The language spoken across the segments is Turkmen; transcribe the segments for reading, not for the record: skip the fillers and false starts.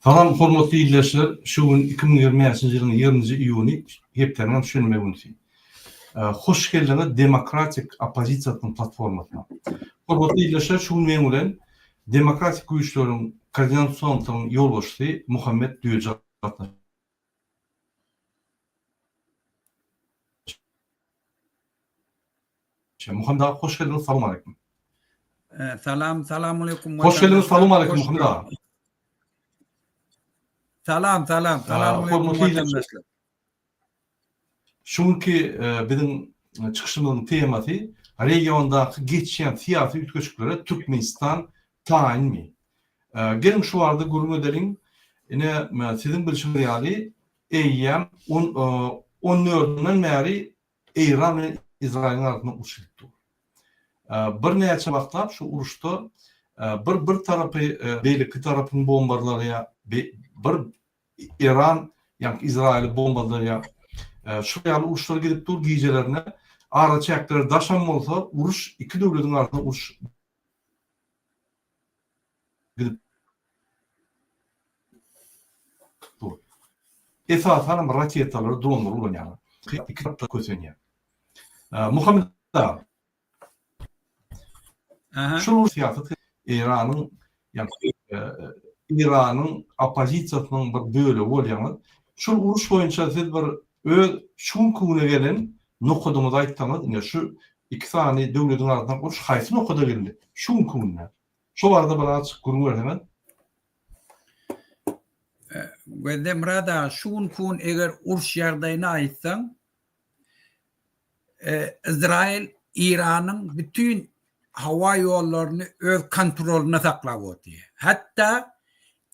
Salam hormatly ildeşler, şu gün 2025-nji ýylyň 20-nji iýuny, hepdäniň hem şenbe günüsi. Hoş geldiňiz Demokratik oppozisiýasynyň platformasyna. Hormatly ildeşler, şu gün meň bilen Demokratik güýçleriň Koordinasion ýolbaşçysy Muhammet Düýeji gatnaşýar. Muhammet aga hoş geldiňiz salam aleýkum. Salam salam aleýkum. Hoş geldiňiz salam aleýkum Muhammet aga. Salam salam salam aleýkum watandaşlar. Şu günki biziň çykyşymyzyň temasy regiondaky geçýän syýasy üýtgeşiklere Türkmenistan taýynmy? Geliň şu barada gürrüň edeliň. Ine siziň bilşiňiz ýaly eýýäm on dördünden bäri Eýran bilen Izraýylyň arasynda uruş gidip dur. Birnäçe wagtlap şu uruşda bir bir tarapy beýleki tarapyny bombarlaýar, bir Eýran ýa Izraýyly bombarlaýar. Şu ýaly uruşlar gidip dur gijelerine. Araçäkleri daşam bolsa uruş iki döwletiň arasynda uruş gidip dur. Esasan hem raketalary, dronlary ulanýarlar. Iki tarapda kösenýär. Muhammet aga. Aha. Şol syýasat Eýranyň ýa Eýranyň oppozisiýasynyň bir bölegi bolýaňyz. Şol uruş boýunça siz bir öz şu günki güne gelen nokadyňyzy aýtsaňyz, ine şu iki sany döwletiň arasyndaky uruş haýsy nokada geldi şu günki günde? Şo barada bir azjyk gürrüň berseňiz. Gözlemyrat aga, şu günki gün eger uruş ýagdaýyny aýtsaň, Izraýyl Eýranyň bütin howa ýollaryny öz kontrolynda saklap otyr. Hatda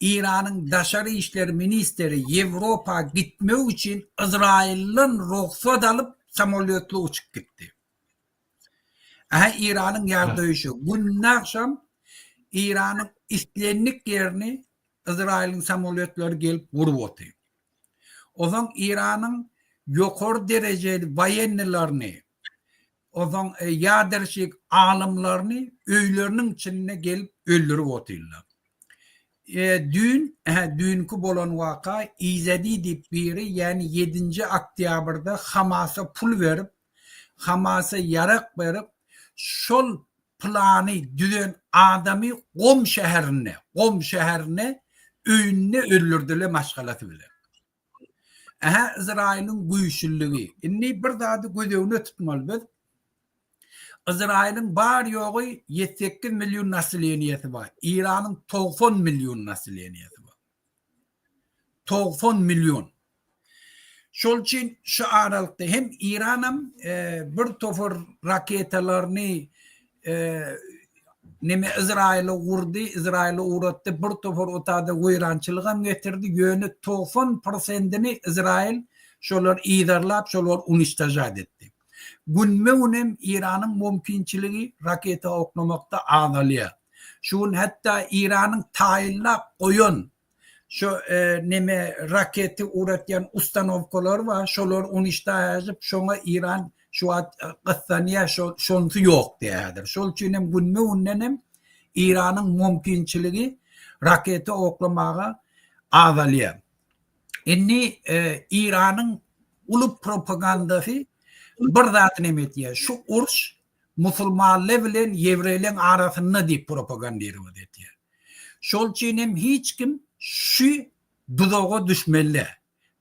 Eýranyň daşary işler ministri Ýewropa gitmek üçin Izraýyldan rugsat alyp samolýotly uçup gitdi. Aha Eýranyň ýagdaýy şu. Günde agşam Eýranyň islendik ýerini Izraýylyň samolýotlary gelip urup otyr. Onsoň Eýranyň ýokary derejeli woýennilerini, onsoň ýaderşik alymlaryny öýleriniň içinde gelip öldürip otyrlar. Düýn, hä, düýnki bolan waka Izedi diýip biri, ýagny ýedinji oktýabrda Hamasa pul berip, Hamasa ýarag berip, şol plany düzen adamy Gom şäherinde, Gom şäherinde öýünde öldürdiler maşgalasy bilen. Ähä Yzraýylyň güýçlüligi. Indi bir zady göz öňüne tutmaly biz. Yzraýylyň bar-ýogy ýedi-sekiz million naseleniýesi bar. Eýranyň 90 million naseleniýesi bar. 90 million. Şol üçin şu aralykda hem Iranam bir topar raketalaryny neme Izraýyla urdy, Izraýyla ugratdy, bir topar otada weýrançylygam getirdi, ýöne 90 prosentini Izraýyl şolar yzarlap, şolar uniçtožat etdi. Günbe-gün hem Iranyň mümkinçiligi raketa oklamakda azalýar. Şu gün hatda Iranyň taýynlap goýan Şo neme raketi ugratýan ustanowkalary bar, şolar uniştažip, şoňa Iran şu wagt gyssanýar, şo şonsy ýok diýýär häzir. Şol üçin hem günbe-günden hem Iranyň mümkinçiligi raketa oklamaga azalýar. Indi Iranyň uly propagandasy bir zady neme etýär, şu uruş musulmanlar bilen ýewreýleň arasynda diýip propagandirowat etýär. Şol üçin hem hiç kim şu duzaga düşmeli däl.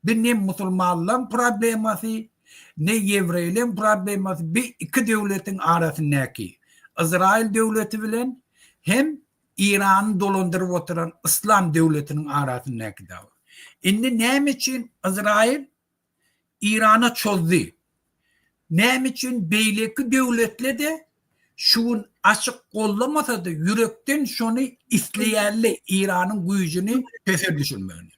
Bi ne musulmanlaň problemasy, ne ýewreýleň problemasy, bi iki döwletiň arasyndaky, Yzraýyl döwleti bilen hem Irany dolandyryp oturan Yslam döwletiniň arasyndaky dawa. Indi näme üçin Yzraýyl Irana çozdy. Näme üçin beýleki döwletle-de şu gün açyk gollamasa-da ýürekden şony isleýärler Iranyň güýjüni pese düşürmegini.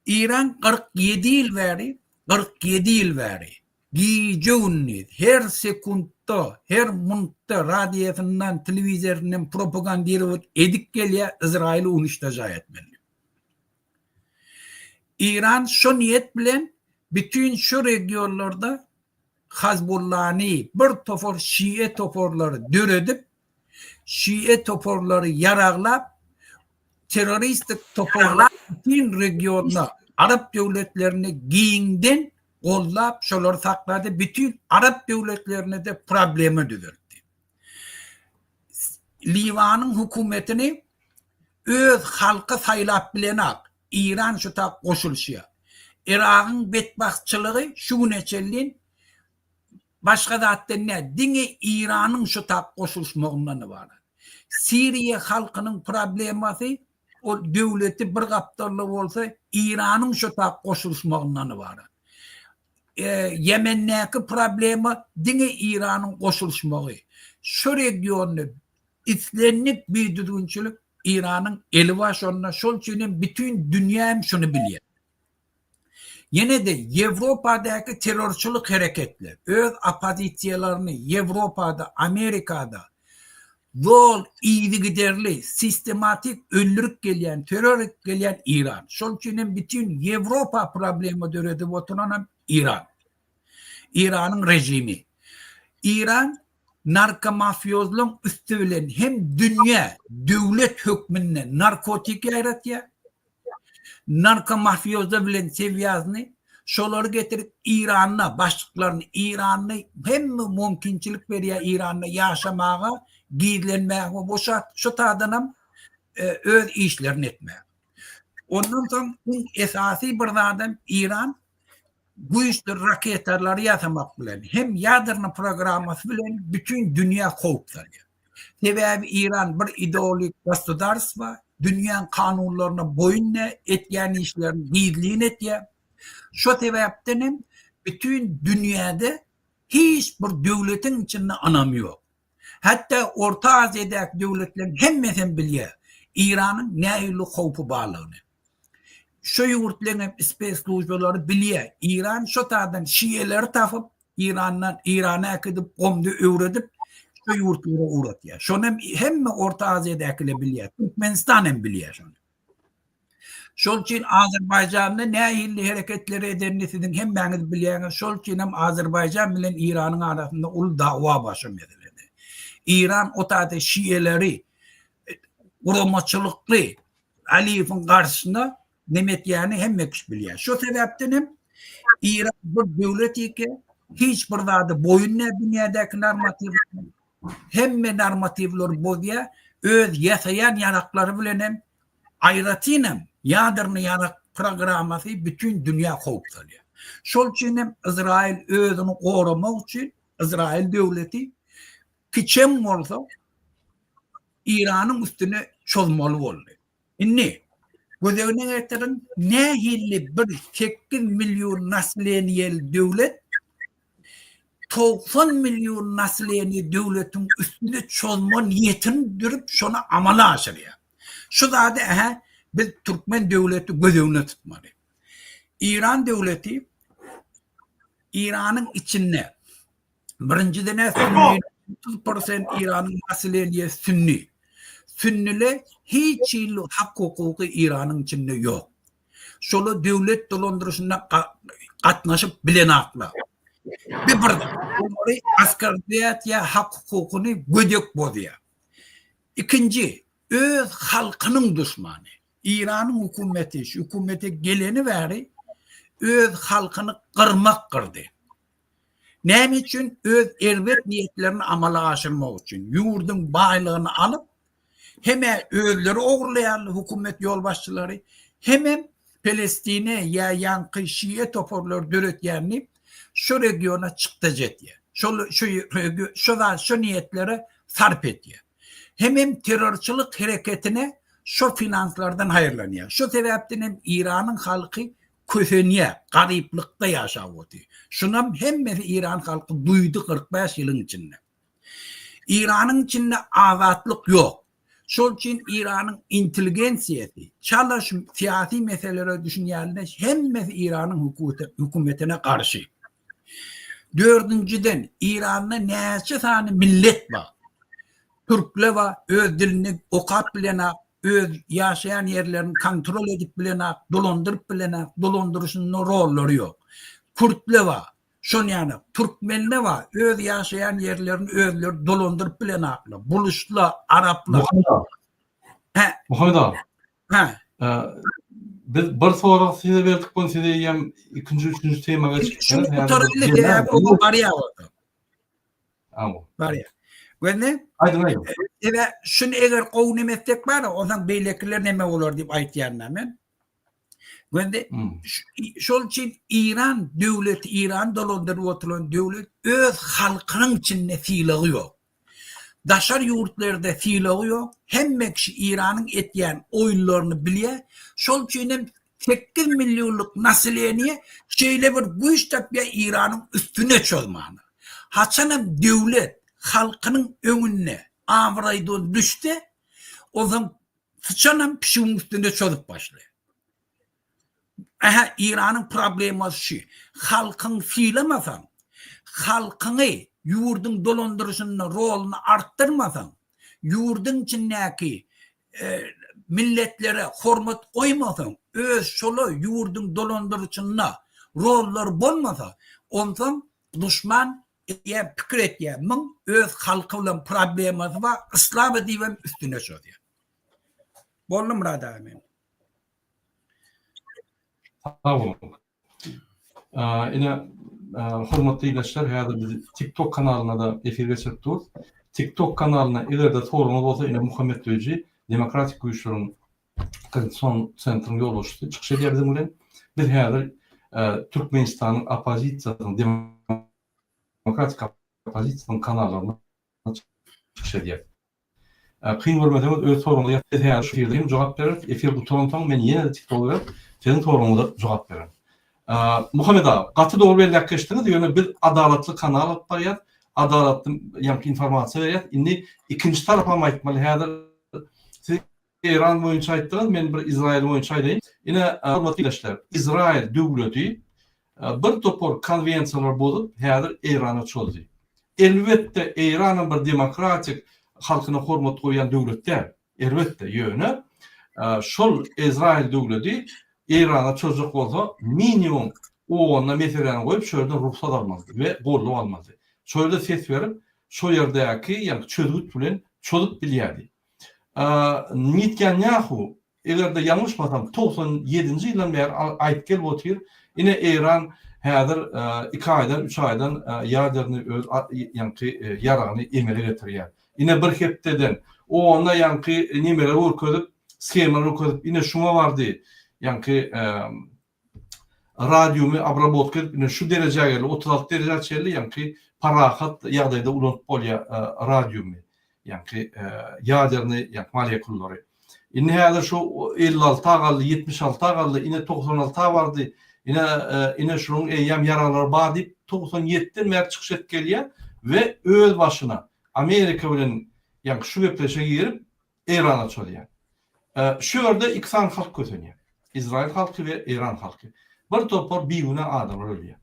Iran 47 ýyl bäri, 47 ýyl bäri gije-gündiz her sekuntda, her muntda radiosyndan, telewizoryndan propagandirowat edip gelýär Yzraýyly uniştožaý etmeli. Eýran şo niýet bilen bütin şu regionlarda Hazbullany, bir topar şie toparlary döredip, şie toparlary ýaraglap, terroristik toparlar bütin regionda arap döwletlerini giňden goldap şolary saklady, bütin arap döwletlerine-de problema düzeltdi. Liwanyň hökümetini öz halky saýlap bilenak, Eýran şu tak goşulyşýar. Yragyň betbagtçylygy şu güne çenli başga zatdan däl, diňe Eýranyň şu tak goşulyşmagyndan ybarat. Siriýa halkynyň problemasy ol döwleti bir gapdalda bolsa Eýranyň şu tak goşulyşmagyndan ybarat. Ýemendäki problema diňe Eýranyň goşulyşmagy. Şu regionda islendik bidüzgünçilik Eýranyň eli bar şonda, şol üçin hem bütin dünýä hem şuny bilýär. Ýene-de Ýewropadaky terrorçylyk hereketler, öz oppozisiýalaryny Ýewropada, Amerikada zol yzygiderli, sistematik öldürip gelýän, terror edip gelýän Eýran. Şol üçin hem bütin Ýewropa problema döredip oturan hem Eýran. Eýranyň režimi. Eýran narkomafiozlaryň üsti bilen hem dünýä döwlet hökmünde narkotik ýaýratýar. Narkomafiozlar bilen sewýazyny şolary getirip Eýranda başlyklaryny Eýranda hemme mümkinçilik berýär Eýranda ýaşamaga, gizlenmäge we boşat şu taýdanam öz işlerini etmäge. Ondan soň iň esasy bir zadam Eýran güýçli raketalary ýasamak bilen hem ýadrny programmasy bilen bütin dünýä howp salýar. Sebäbi Eýran bir ideologik gosudarstwa, dünýäň kanunlaryna boýun däl, etýän işlerini gizlin etýär. Şo sebäpden hem bütin dünýäde hiç bir döwletiň içinde ynam ýok. Hatda Orta Aziýadaky döwletleriň hemmesem bilýär Eýranyň nähili howpy barlygyny. Şo ýurtlaryň hem speslužbalary bilýär. Eýran şo taýdan şiýeleri tapyp, Eýrandan Eýrana äkidip, gomda öwredip, şo ýurtlara ugratýar. Şony hem hemme Orta Aziýadakylar bilýär. Türkmenistan hem bilýär şony. Şol üçin Azerbaýjanda nähili hereketleri edenini siziň hemmäňiz bilýäňiz. Şol üçin hem Azerbaýjan bilen Eýranyň arasynda uly dawa bar şo meselede. Eýran o taýda şiýeleri guramaçylykly Aliýewiň garşysyna neme etýänini hemme kişi bilýär. Şo sebäpden hem Eýran bir döwlet eke, hiç bir zada boýun däl dünýädäki normatiw hemme normatiwleri bozýar, öz ýasaýan ýaraklary bilen hem aýratyn hem ýadrny ýarak programmasy bütin dünýä howp salýar. Şol üçin hem Izrail özüni goramak üçin Izrail döwleti kiçem bolsa Eýranyň üstüne çozmaly boldy. Indi göz öňüne getiriň, nähili bir 8 million naseleniýeli döwlet 90 million naseleniýe döwletiň üstüne çozma niýetini dürüp, şony amala aşyrýar. Şu zady ähä biz türkmen döwleti göz öňüne tutmaly. Eýran döwleti Eýranyň içinde Birinjiden-ä sünni, 30 prosent Eýranyň naseleniýesi sünni. Sünnile hiç hili hak-hukuky Eýranyň içinde ýok. Şolar döwlet dolandyryşyna gatnaşyp bilenaklar. Bir bir olary oskordýat ýa hak-hukukyny gödek bozýar. Ikinji, öz halkynyň duşmany. Eýranyň hökümeti şu hökümete geleni bäri öz halkyny gyrmak gyrdy. Näme üçin? Öz erbet niýetlerini amala aşyrmak üçin. Ýurduň baýlygyny alyp, hem-ä özleri ogurlaýarlar, hökümet ýolbaşçylary, hemem Pelestine ýa ýaňky şiýe toparlary döretýän diýip, şu regiona çykdajy etýär. Şol şu şu zat şu niýetlere sarp etýär. Hemem terrorçylyk hereketine şo finanslardan haýyrlanýar. Şo sebäpden hem Eýranyň halky kösenýär, garyplykda ýaşap otyr. Şunam hemmesi Eýran halky duýdy 45 ýylyň içinde. Eýranyň içinde azatlyk ýok. Şol üçin Eýranyň intelligensiýasy, çala şu syýasy meselelere düşünýänler hemmesi Eýranyň hökümetine garşy. Dördünjiden, Eýranda näçe sany millet bar. Türkler bar, öz dilini okap bilenak, öz ýaşaýan ýerlerini kontrol edip bilenak, dolandyryp bilenak, dolandyryşynda rollary ýok. Kürtler bar, şon ýaly, türkmenler bar, öz ýaşaýan ýerlerini özleri dolandyryp bilenaklar, buluşlar, araplar. Muhammet aga. Muhammet aga. Ha. Biz bir sorag size berdik, bunu size eýýäm ikinji, üçünji tema geçip. Şunu gutaraýly, sebäbi o barýar orada. Aw. Barýar. Gördüňmi? Aýdyň, aýdyň. Sebäbi şuny eger gowy neme etsek bar, onsoň beýlekiler neme bolar diýip aýtýan men. Göndi şol üçin Iran döwleti, Iran dolandyryp oturan döwlet öz halkynyň içinde sylagy ýok. Daşary ýurtlarda sylagy ýok. Hemme kişi Iranyň etýän oýunlaryny bilýär. Şol üçin hem 8 millionlyk naseleniýe şeýle bir güýç tapýar Iranyň üstüne çozmana. Haçanam döwlet halkynyň öňünde abraýdan düşse, onsoň Syçanam pişigiň üstünde çozup başlaýar. Ähä, Iranyň problemasy şu. Halkyňy sylamasaň, halkyňy ýurduň dolandyryşynda roluny artdyrmasaň, ýurduň içindäki milletlere hormat goýmasaň, öz şola ýurduň dolandyryşynda rollary bolmasa, onsoň duşman eýýäm pikir etýär, muň öz halky bilen problemasy bar, yslama diýibem üstüne çozýar. Boldy Myrat aga men. Sag boluň. Ine, hormatly ildeşler, häzir biz TikTok kanalynda-da efir geçirip durus. TikTok kanalyna eger-de soragyňyz bolsa, ine Muhammet Döýji, Demokratik güýçleriň Konstitusion sentriň ýolbaşçysy çykyş edýär biziň bilen. Biz häzir Türkmenistanyň oppozisiýasynyň, demokratik oppozisiýasynyň kanallarynda çykyş edýäris. Kyn görmeseňiz öz soragyňyzy ýazyp biz häzir şu efirde hem jogap bereris. Efir gutaransoň men ýene-de TikToka gelip siziň soragyňyza jogap bererin. Muhammet aga, gaty dogry belläp geçdiňiz, ýöne biz adalatly kanal alyp barýas, adalatly ýaňky informasiýa berýäs. Indi ikinji tarapam aýtmaly häzir siz Eýran boýunça aýtdyňyz, men bir Izraýyl boýunça aýdaýyn. Ine, hormatly ildeşler, Izraýyl döwleti bir topar konwensiýalary bozup, häzir Eýrana çozdy. Elbetde, Eýranam bir demokratik, halkyna hormat goýýan döwlet däl. Elbetde, ýöne şol Izraýyl döwleti Eýrana çozjak bolsa, minimum Owganda meseläni goýup, şo ýerden rugsat almalydy we goldaw almalydy. Şo ýerde ses berip, şo ýerdäki, ýagny çözgüt bilen çozup bilýärdi. Nitýanýahu, eger-de ýalňyşmasam, 97-nji ýyldan bäri aýdyp gelip otyr, ine Eýran häzir iki aýdan, üç aýdan ýaderni öz ýaňky ýaragyny emele getirýär. Ine bir hepdeden, onda ýaňky nemeler görkezip, shemalar görkezip, ine şuňa bardy, ýaňky radiumy obrabotka edip ine şu derejä geldi, 36 derejä çenli ýaňky parahat ýagdaýda ulanyp bolýar radiumy, ýaňky ýaderny ýaňky molekullary. Indi häzir şu 56-a galdy, 76-a galdy, ine 96-a bardy, ine ine şunuň eýýäm ýaraglary bar diýip 97-den bäri çykyş edip gelýär we öz başyna Amerika bilen ýaňky şu gepleşige girip Eýrana çozýar. Şu ýerde iki sany halk kösenýär. Izraýyl halky we Eýran halky. Bir topar bigünä adamlar ölýär.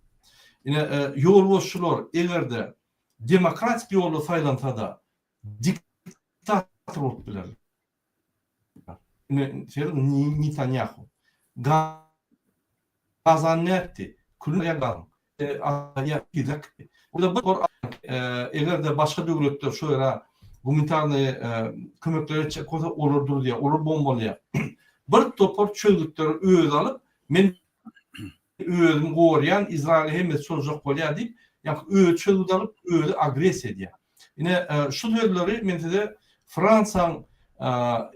Ine, ýolbaşçylar eger-de demokratik ýolda saýlansa-da, diktator bolup bilerler. Ine, serediň, Netanýahu. Gazany nätdi? Külüne gazyň. Eger-de başga döwletler şu ýere gumanitarnyý kömekler etjek bolsa, olar duruzýar, olar bombalaýar. Bir topar çözgütleri özi alyp, men özümi gorýan, Izraýyl hemmesi çozjak bolýar diýip, ýa özi çözgüt alyp, özi agressiýa edýär. Ine, şu sözleri men size Fransiýanyň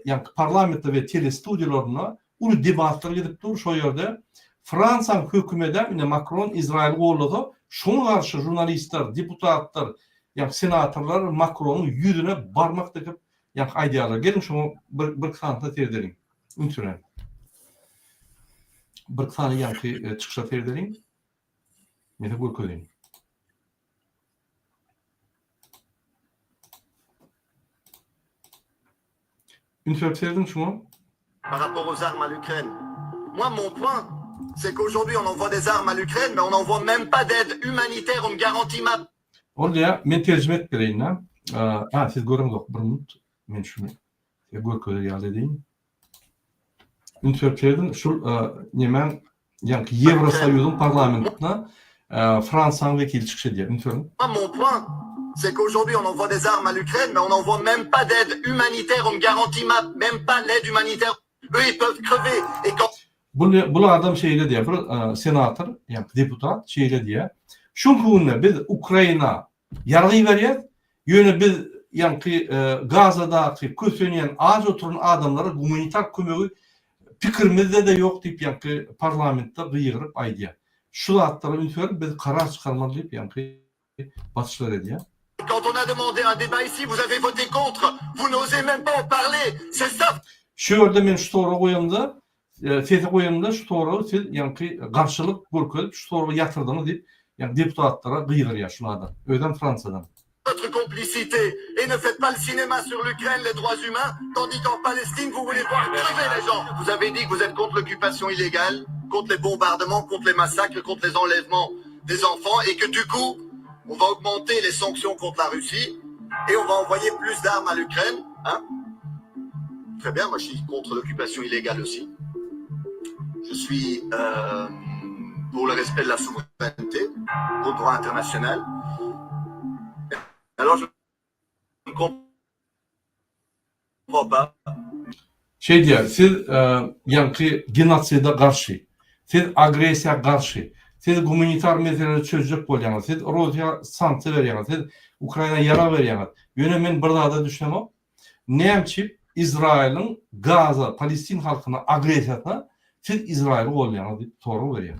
ýa parlamentde we telestudiýalarynda Uly debatlar gidip dur şo ýerde. Fransiýaň hökümedem ine Makron Izraýyly gollasa, şoňa garşy žurnalistler, deputatlar, ýa senatorlar Makronyň ýüzüne barmak dikip ýa aýdýarlar. Geliň şoňa bir birki sanysyna seredeliň. Üns beriň. Birki sany ýaňky çykyşa seredeliň. Men size görkezeýin. Üns berip serediň şuňa. Par rapport aux armes à l'Ukraine. Moi mon point, c'est qu'aujourd'hui on envoie des armes à l'Ukraine, mais on n'envoie même pas d'aide humanitaire, on ne garantit ma. Ol diýýär, men terjime edip bereýin-dä. A, siz göreňzok, bir minut, men şuny size görkezer ýaly edeýin. Üns berip serediň, şul nemäň Ýaňky Ýewrosoýuzyň parlamentinde Fransiýanyň wekili çykyş edýär. Üns beriň. Mon point, c'est qu'aujourd'hui on envoie des armes à l'Ukraine, mais on n'envoie même pas d'aide humanitaire, on ne garantit même pas l'aide humanitaire. Eux, ils peuvent crever. Et quand Bul bul adam şeýle diýýär, bir senator, ýagny deputat şeýle diýýär, Şu günde biz Ukraina ýarag iberýäs, ýöne biz ýaňky Gazadaky kösenýän aç oturan adamlara gumanitar kömegi pikirimizde-de ýok diýip ýaňky parlamentde gygyryp aýdýar. Şu zatlara üns berip biz karar çykarmaly diýip ýaňky basyşlar edýär. Quand on a demandé un débat ici, vous avez voté contre, vous n'osez même pas en parler, c'est ça. Şu ýerde men şu soragy goýamda, sese goýamda şu soragy siz ýaňky garşylyk görkezip şu soragy ýatyrdyňyz diýip ýaňky deputatlara gygyrýar şul adam. Özem Fransiýadan. Votre complicité et ne faites pas le cinéma sur l'Ukraine, les droits humains, tandis qu'en Palestine vous voulez voir crever les gens. Vous avez dit que vous êtes contre l'occupation illégale, contre les bombardements, contre les massacres, contre les enlèvements des enfants et que du coup, on va augmenter les sanctions contre la Russie et on va envoyer plus d'armes à l'Ukraine. Hein Très bien, moi je suis contre l'occupation illégale aussi. Je suis euh, pour le respect de la souveraineté, pour le droit international. Alors je ne comprends pas. Şeý diýýär, siz ýaňky genoside garşy, siz agressiýa garşy, siz gumanitar meseleleri çözjek bolýaňyz, siz Russiýa sanksiýa berýäňiz, siz Ukraina ýarag berýäňiz. Ýöne men bir zada düşünemok, näme üçin Izraýylyň Gaza, Palestin halkyna agressiýasyna siz Izraýyly goldaýaňyz diýip sorag berýär.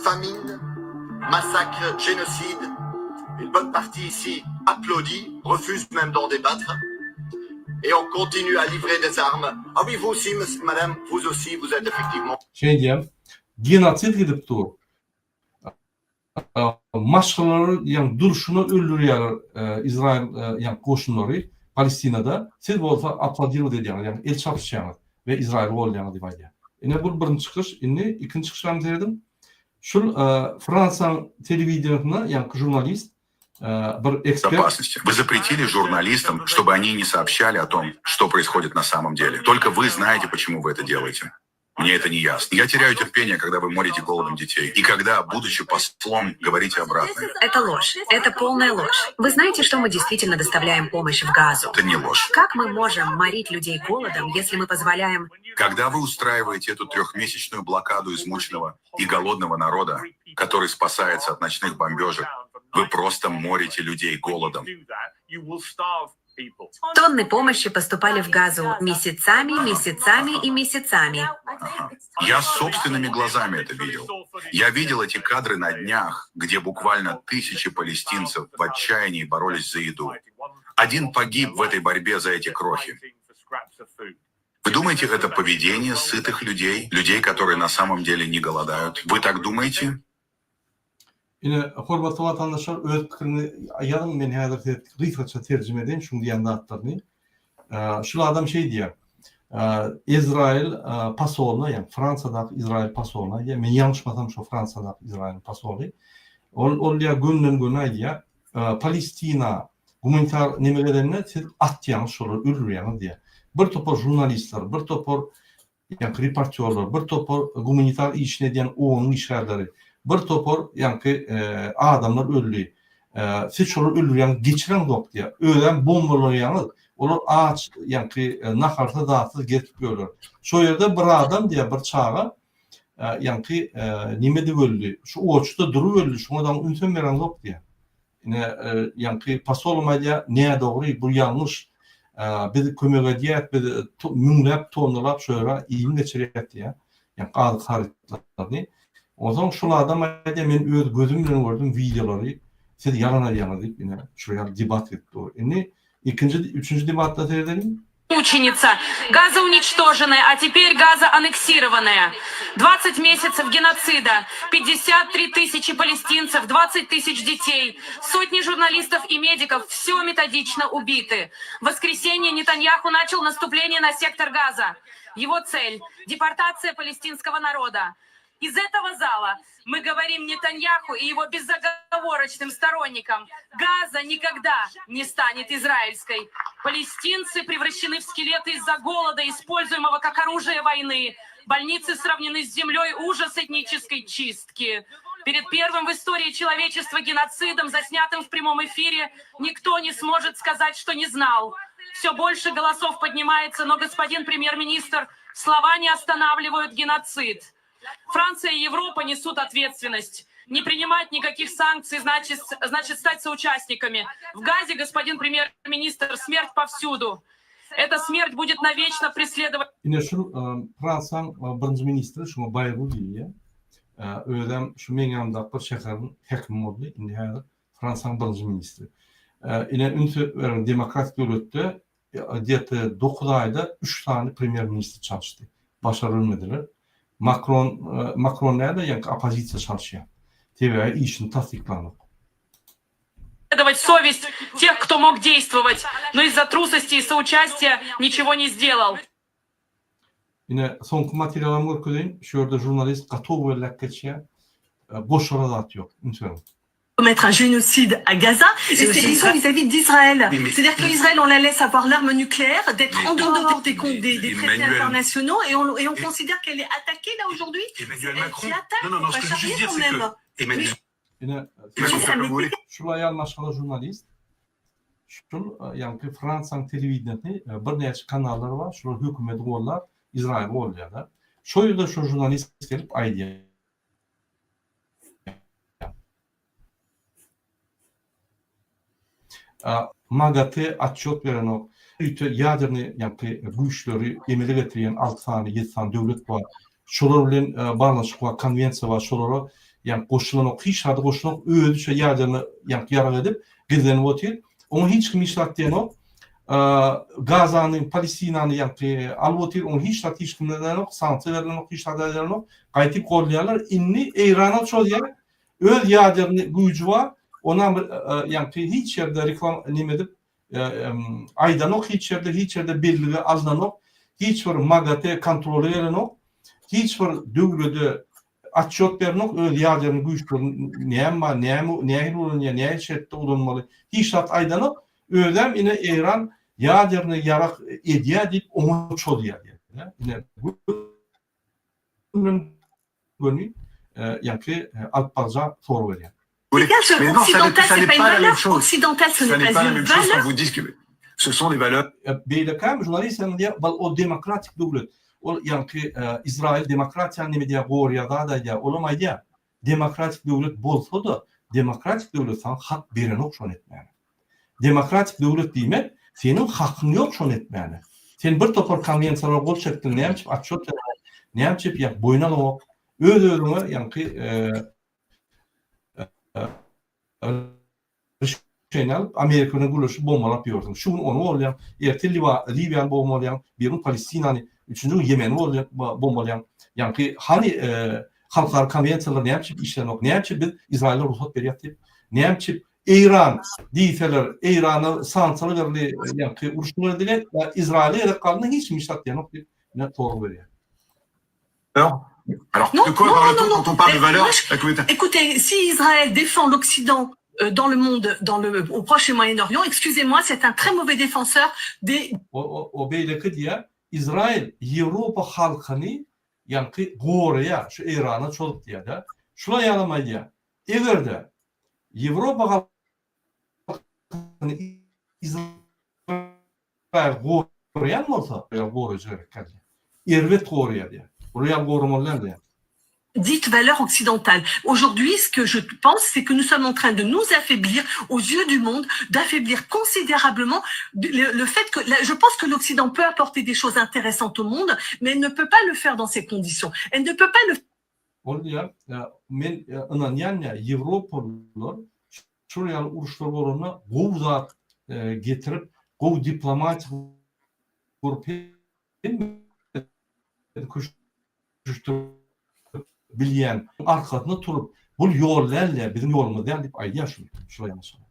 Famine, massacre, génocide, une bonne partie ici applaudit, refuse même d'en débattre et on continue à livrer des armes. Ah oui, vous aussi, madame, vous aussi, vous êtes effectivement. Şeý diýýär, genosid gidip dur. Maşgalalary ýagny durşuna öldürýärler Izraýyl ýagny goşunlary Palestinada, siz bolsa aplodировать edýäňiz, ýagny el çarpyşýaňyz we Izraýyly goldaýaňyz diýip aýdýar. Ine bul birinji çykyş, indi ikinji çykyşam serediň. Şul Fransiýanyň telewideniýasynda ýaňky žurnalist bir ekspert. Безопасности. Вы запретили журналистам, чтобы они не сообщали о том, что происходит на самом деле. Только вы знаете, почему вы это делаете. Мне это не ясно. Я теряю терпение, когда вы морите голодом детей. И когда, будучи послом, говорите обратное. Это ложь. Это полная ложь. Вы знаете, что мы действительно доставляем помощь в Газу? Это не ложь. Как мы можем морить людей голодом, если мы позволяем... Когда вы устраиваете эту трехмесячную блокаду измученного и голодного народа, который спасается от ночных бомбежек, вы просто морите людей голодом. Тонны помощи поступали в Газу месяцами, месяцами и месяцами. Я собственными глазами это видел. Я видел эти кадры на днях, где буквально тысячи палестинцев в отчаянии боролись за еду. Один погиб в этой борьбе за эти крохи. Вы думаете, это поведение сытых людей, людей, которые на самом деле не голодают? Вы так думаете? Ine, hormatly watandaşlar, öz pikiriňizi ýazyň, men häzir size gysgaça terjime edeýin şuň diýen zatlaryny. Şul adam şeý diýýär, Izraýyl posolyna, ýagny Fransiýadaky Izraýyl posolyna aýdýar, men ýalňyşmasam şo Fransiýadaky Izraýylyň posoly, ol ol diýýär gönden-göni aýdýar, Palestina gumanitar neme gelende siz atýaňyz şolary öldürýäňiz diýýär. Bir topar žurnalistler, bir topar ýaňky reportýorlar, bir topar gumanitar işini edýän OON-yň işgärleri, bir topar ýaňky adamlar öldi. Siz şolary öldürýäňiz, geçireňzok diýýär. Özem bombalaýaňyz, olar aç, ýaňky naharsyz, zatsyz gezip ýörler. Şo ýerde bir adam diýýär, bir çaga ýaňky nime edip öldi, şu oçda durup öldi, şoňa dagy ünsem bereňzok diýýär. Ine, ýaňky posolym aýdýar, nädogry, bu ýalňyş. Biz kömek edýäs, biz müňläp tonnalap şu ýere iým geçirýäs diýýär. Ýaňky azyk harytlaryny. Onsoň şol adam aýdýar, men öz gözüm bilen gördüm wideolary, siz ýalan aýdýaňyz diýip, ine, şular ýaly debat gidip dur. Indi ikinji, üçünji debatda seredeliň. Мученица, Газа уничтоженная, а теперь Газа аннексированная. 20 месяцев геноцида, 53 тысячи палестинцев, 20 тысяч детей, сотни журналистов и медиков, все методично убиты. В воскресенье Нетаньяху начал наступление на сектор Газа. Его цель – депортация палестинского народа. Из этого зала мы говорим Нетаньяху и его безоговорочным сторонникам. Газа никогда не станет израильской. Палестинцы превращены в скелеты из-за голода, используемого как оружие войны. Больницы сравнены с землей ужас этнической чистки. Перед первым в истории человечества геноцидом, заснятым в прямом эфире, никто не сможет сказать, что не знал. Все больше голосов поднимается, но, господин премьер-министр, слова не останавливают геноцид. Франция и Европа несут ответственность. Не принимать никаких санкций значит, значит стать соучастниками. В Газе, господин премьер-министр, смерть повсюду. Эта смерть будет навечно преследовать Ine şul Fransiýaň birinji ministri şuňa Baýru diýilýär. Özem şu meň ýanymdaky bir şäheriň häkimi boldy, indi häzir Fransiýanyň birinji ministri. Ine üns beriň demokratik döwletde gde-to dokuz aýda üç sany premýer ministr çalyşdy. Başarybilmediler. Makron Makron näde ýaňky oppozisiýa çalyşýar. Sebäbi işini tassyklanok. Совесть тех, кто мог действовать, но из-за трусости и соучастия ничего не сделал. Ine, soňky materialam görkezeýin. Şu ýerde žurnalist gaty gowy belläp geçýär. Goşara zat ýok. Üns beriň. Commettre un génocide à Gaza et c'est une vis vis-à-vis d'Israël. C'est-à-dire qu'Israël, on la laisse avoir l'arme nucléaire, d'être en dehors des, des, des traités internationaux et on, et on considère qu'elle est attaquée là aujourd'hui. Emmanuel Macron. Qui attaque, Non, non, non, ce que je veux juste dire, c'est que Emmanuel Ine, şul aýal maşgala žurnalist. Şul ýaňky Fransiýanyň telewideniýesini birnäçe kanallar bar, şular hökümeti gollap, Izraýyly goldaýarlar. Şo ýerde şo žurnalist gelip aýdýar. MAGATE otçýot berenok. Ýörite ýaderny ýaňky güýçleri emele getirýän alty sany, ýedi sany döwlet bar. Şolar bilen baglanyşyk bar, konwensiýa bar, şolara ýaňky goşulanok, hiç zada goşulanok, özüçe ýaderny ýaňky ýarag edip, gizlenip otyr. Oňa hiç kim hiç zat diýenok. Gazany, Palestinany ýaňky alyp otyr, oňa hiç zat hiç kim edenok, sanksiýa berlenok, hiç zat edenok. Gaýtyp goldaýarlar. Indi Eýrana çozýar, Öz ýaderny güýji bar, onam ýaňky hiç ýerde reklam neme edip aýdanok hiç ýerde, hiç ýerde bellige alnanok, hiç bir MAGATE kontroly gelenok, hiç bir döwlede otçýot berenok öz ýaderny güýçleri näme bar, näme nähili ulanýar, nähili şertde ulanmaly hiç zat aýdanok, özem ine Eýran ýaderny ýarag edýär diýip oňa çozýar diýýär. Ine göni ýaňky alyp baryja sorag berýär. Mais non, ça n'est ça n'est pas la même chose. Occidental, ce Ça n'est n'est pas pas la une même chose quand valeur. vous dites que ce sont des valeurs. Beýlekäm žurnalist hem diýýär, bal o demokratik döwlet. Ol ýaňky Izrail demokratiýany neme diýýär, gorýar zat aýdýar. Olam aýdýar, demokratik döwlet bolsa-da, demokratik döwlet saňa hak berenok şony etmäge. Demokratik döwlet diýmek, seniň hakyň ýok şony etmäne. Sen bir topar konwensiýalara gol çekdiň, näme üçin otçýot bereňok, näme üçin ýa boýun alaňok, öz-özüňe ýaňky rişeniýa alyp, Amerika bilen gürleşip bombalap ýörsüň. Şu gün ony bolýaň, ertir Liwiýany bombalýaň, bir gün Palestinany, üçünji gün Ýemeni bombalýaň. Ýaňky hany halkara konwensiýalar näme üçin işlenok, näme üçin biz Izraýyla rugsat berýäs diýip, näme üçin Eýran diýseler, Eýrana sanksiýalar berildi, ýaňky uruşlar edildi, Izraýyla gerek galanda hiç kim hiç zat diýenok diýip, ine sorag berýär. Alors, Non, de quoi non, parle-t-on non, non. quand on parle de Mais valeurs moi, je- la communauté Écoutez, si Israël défend l'Occident euh, dans le monde, dans le, au Proche et Moyen-Orient, excusez-moi, c'est un très mauvais défenseur des, O, o, o beýleki diýýär, Izraýyl Ýewropa halkyny ýaňky goraýar, şu Eýrana çozup diýýär-de. Şular ýalam aýdýar, eger-de Ýewropa halkyny Izraýyl goraýan bolsa, goraýjy gerek däl diýýär. Erbet goraýar diýýär. Bular ýaly goramaly däl diýýär. dite valeur occidentale. Aujourd'hui, ce que je pense, c'est que nous sommes en train de nous affaiblir aux yeux du monde, d'affaiblir considérablement le, le fait que je pense que l'Occident peut apporter des choses intéressantes au monde, mais elle ne peut pas le faire dans ces conditions. Elle ne peut pas le Ol diýýär, men ynanýan diýýär, ýewropalylar şol ýaly uruşlar bolanda gowy zat getirip, gowy diplomatiýa gurup hemmesini köşeşdirip bilýän arkasynda turup, bul ýol däl diýýär, biziň ýolumyz däl diýip aýdýar şuny, şular ýaly.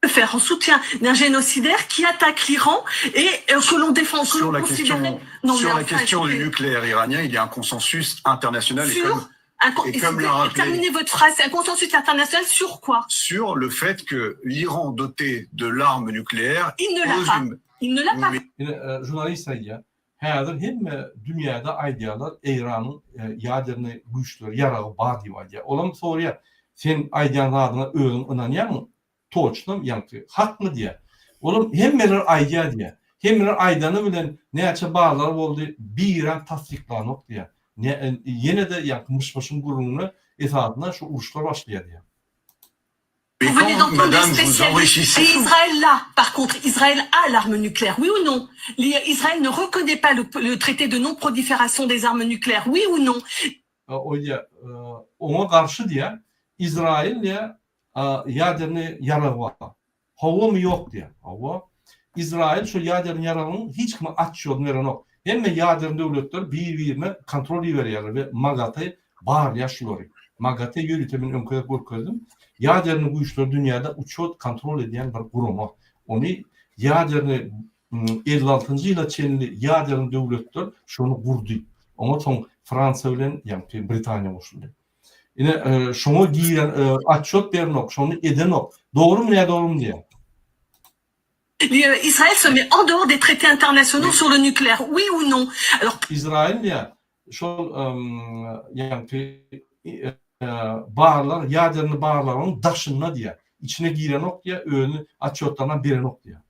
faire en soutien d'un génocidaire qui attaque l'Iran et euh, que l'on défend, que Sur l'on la considérait... question, Non, sur mais la enfin, question du écoutez, nucléaire iranien, il y a un consensus international et Sur comme, un con- et comme l'a rappelé- terminez votre phrase, c'est un consensus international sur quoi sur le fait que l'Iran doté de l'arme nucléaire Il ne l'a pose pas. une Il ne l'a pas. Mais Ine, žurnalist aýdýar, häzir hemme dünýäde aýdýarlar Eýranyň ýaderny güýçleri, ýaragy bar diýip aýdýar. Olam soraýar, sen aýdýan zadyňa özüň ynanýarmyň? Toçnam, ýaňky hakmy diýýär. Olam hemmeler aýdýar diýýär. Hemmeler aýdany bilen näçe barlag boldy, birem tassyklanok diýýär. Ýene-de ýaňky myş-myşyň gürrüňine esasynda şu uruşlar başlaýar diýýär. Vous venez d'entendre des spécialistes. Et Israël l'a, par contre, Israël a l'arme nucléaire, oui ou non? Israël ne reconnaît pas le, le traité de non-prolifération des armes nucléaires, oui ou non? O diýýär, oňa garşy diýýär, Izrail diýýär, ýaderny ýaragy bar. Howamy ýok diýýär. Hawa. Izrail şol ýaderny ýaragyň hiç kime atçýodyny berenok. Hemme ýaderny döwletler bir-birine kontrol iberýärler we MAGATE barlaýar şulary. MAGATE ýörite men öňki gezek görkezdim. Ýaderny güýçleri dünýäde uçýot kontrol edýän bir gurama. Ony ýaderny 56-njy ýyla çenli ýaderny döwletler şony gurdy. Oňa soň Fransiýa bilen ýaňky Britaniýa goşuldy. Ine şoňa giren atçot berenok, şony edenok. Dogrumy nädogrumy diýýär. Israël se met en dehors des traités internationaux sur le nucléaire, oui ou non? Alors. Izrail diýýär, şol ýaňky barlag, ýaderny barlagyň daşynda diýýär. Içine girenok diýýär, özüni atçotlarynam berenok diýýär.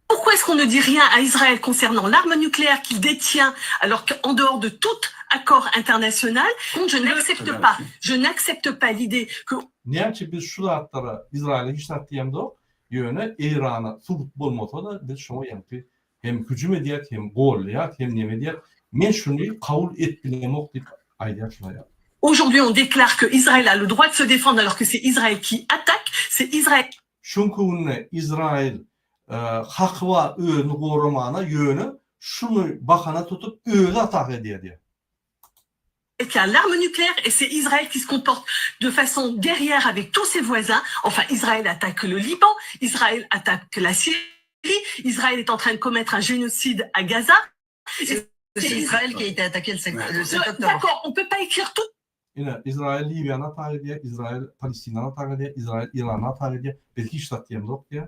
Pourquoi est-ce qu'on ne dit rien à Israël concernant l'arme nucléaire qu'il détient alors qu'en dehors de tout accord international, je n'accepte pas, je n'accepte pas l'idée que. Näçe biz şu zatlara Izraýyla hiç zat diýemzok, ýöne Eýrana subut bolmasa-da biz şoňa ýaňky hem hüjüm edýäs, hem gollaýas, hem neme edýäs. Men şuny kabul et bilemok diýip aýdýar şul aýal. Aujourd'hui on déclare que Israël a le droit de se défendre alors que c'est Israël qui attaque, c'est Israël. Şuňky günde Izraýyl haky bar özüni goramana ýöne şuny bahana tutup özi ataka edýär diýýär. Qui a l'arme nucléaire et c'est Israël qui se comporte de façon guerrière avec tous ses voisins, enfin Israël attaque le Liban, Israël attaque la Syrie, Israël est en train de commettre un génocide à Gaza. C'est Israël qui a été attaqué le 7 octobre. D'accord, on peut pas écrire tout. Ine, Izrail Liwiýany atak edýär, Izrail Palestinany atak edýär, Izrail Irany atak edýär. Biz hiç zat diýemzok diýýär.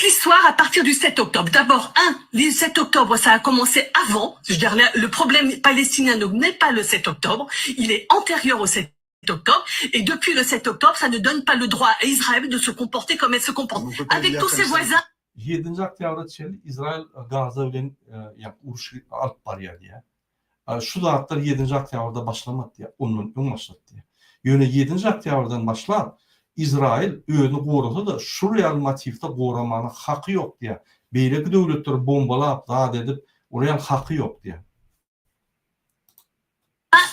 L'histoire à partir du 7 octobre. D'abord, un, le 7 octobre, ça a commencé avant. Je veux dire, le problème palestinien ne naît pas le 7 octobre. Il est antérieur au 7 octobre. Et depuis le 7 octobre, ça ne donne pas le droit à Israël de se comporter comme elle se comporte. Avec tous ses voisins. Ýedinji oktýabra çenli Izrail Gaza bilen ýa uruş alyp barýar diýýär. Şu zatlar ýedinji oktýabrda başlamady diýýär, ondan öň başlady diýýär. Ýöne ýedinji oktýabrdan başlap Izrail özüni gorasa-da şul ýaly motiwde goramana haky ýok diýýär. Beýleki döwletleri bombalap zat edip ol ýaly haky ýok diýýär.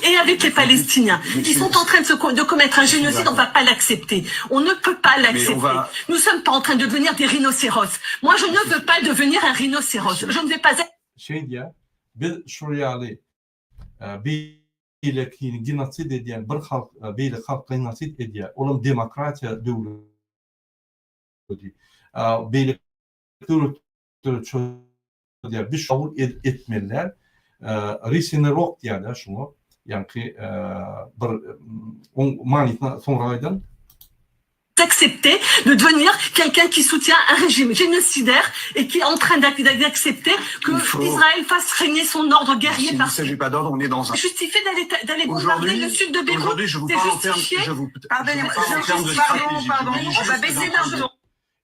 Et avec les Palestiniens. Ils sont en train de, se, de commettre un génocide, on ne va pas l'accepter. On ne peut pas l'accepter. Va... Nous ne sommes pas en train de devenir des rhinocéros. Moi, je ne veux pas devenir un rhinocéros. Je ne vais pas être... Şeý diýýär, biz şul ýaly beýlekini genosid edýän bir halk beýleki halk genosid edýär, olam demokratiýa döwleti. Beýleki döwletler çözýär. Biz kabul etmeli däl. Risinerok diýýärler şuňa. Ýaňky bir oň manysyny soňra aýdan. Accepter de devenir quelqu'un qui soutient un régime génocidaire et qui est en train d'accepter que Israël fasse régner son ordre guerrier Il ne s'agit pas d'ordre, on est dans un justifié d'aller d'aller bombarder le sud de Beyrouth. Aujourd'hui, je vous parle en termes je vous Pardonnez-moi, parle en termes de pardon, stratégie. pardon, on va baisser d'un ton.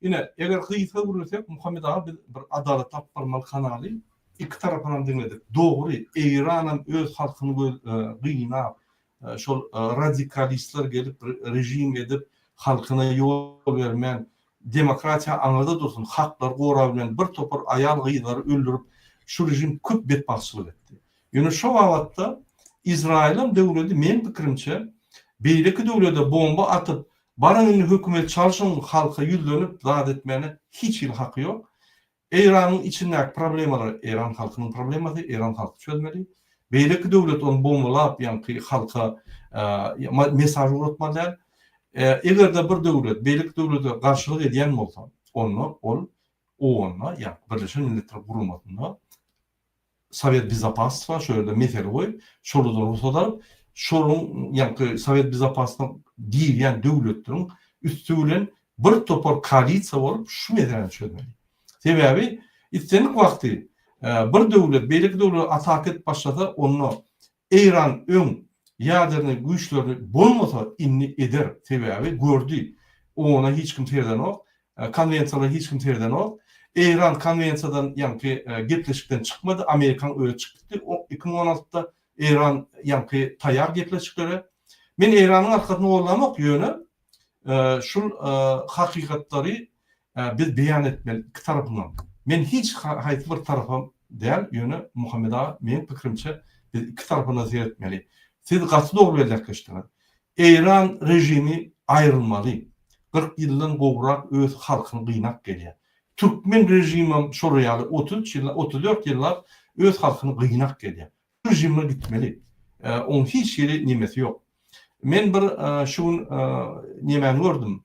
Ine, eger gysga gürlesek, Muhammet aga biz bir adalat alyp barmaly kanaly iki tarapynam diňledik. Dogry, Eýranam öz halkyny gynap, şol radikalistler gelip režim edip halkyna ýol bermän, demokratiýa aňyrda dursun, haklary gorabilmän bir topar aýal-gyzlary öldürip şu režim köp betbagtçylyk etdi. Ýöne şo babatda Izraýylam döwledi meň pikirimçe beýleki döwlede bomba atyp Baryň indi hökümet çalşyň halka ýüzlenip zat etmäne hiç hili haky ýok. Eýranyň içindäki problemalar Eýran halkynyň problemasy Eýran halky çözmeli. Beýleki döwlet ony bombalap ýaňky halka mesaj ugratmaly däl. Egerde bir döwlet beýleki döwlete garşylyk edýän bolsa onda ol OON-da ýa Birleşen Milletler Guramasynda Sowet Bezopasstwa şo ýerde mesele goýup, şolardan rugsat alyp, şonuň ýaňky Sowet Bezopasstwa girýän döwletleriň üsti bilen bir topar koalisiýa bolup şu meseläni çözmeli. Sebäbi islendik wagty bir döwlet beýleki döwlete ataka edip başlasa, onda Eýran öň ýadernyý güýçlerini bolmasa indi eder. Sebäbi gördi, ona hiç kim seredenok. Konwensiýalara hiç kim seredenok. Eýran konwensiýadan ýaňky gepleşikden çykmady. Amerikaň özi çykyp gitdi 2016-da. Eýran ýaňky taýýar gepleşiklere. Men Eýranyň arkasyny gollamok, ýöne şul hakykatlary biz beýan etmeli iki tarapyndan. Men hiç haýsy bir tarapa däl, ýöne Muhammet aga meň pikirimçe biz iki tarapyna seretmeli. Siz gaty dogry belläp geçdiňiz. Eýran režimi aýrylmaly. 40 ýyldan gowrak öz halkyny gynap gelýär. Türkmen režimem şolar ýaly 33 ýyllap, 34 ýyllap öz halkyny gynap gelýär. Režime gitmeli. Oň hiç hili nemesi ýok. Men bir şu gün nemäni gördüm.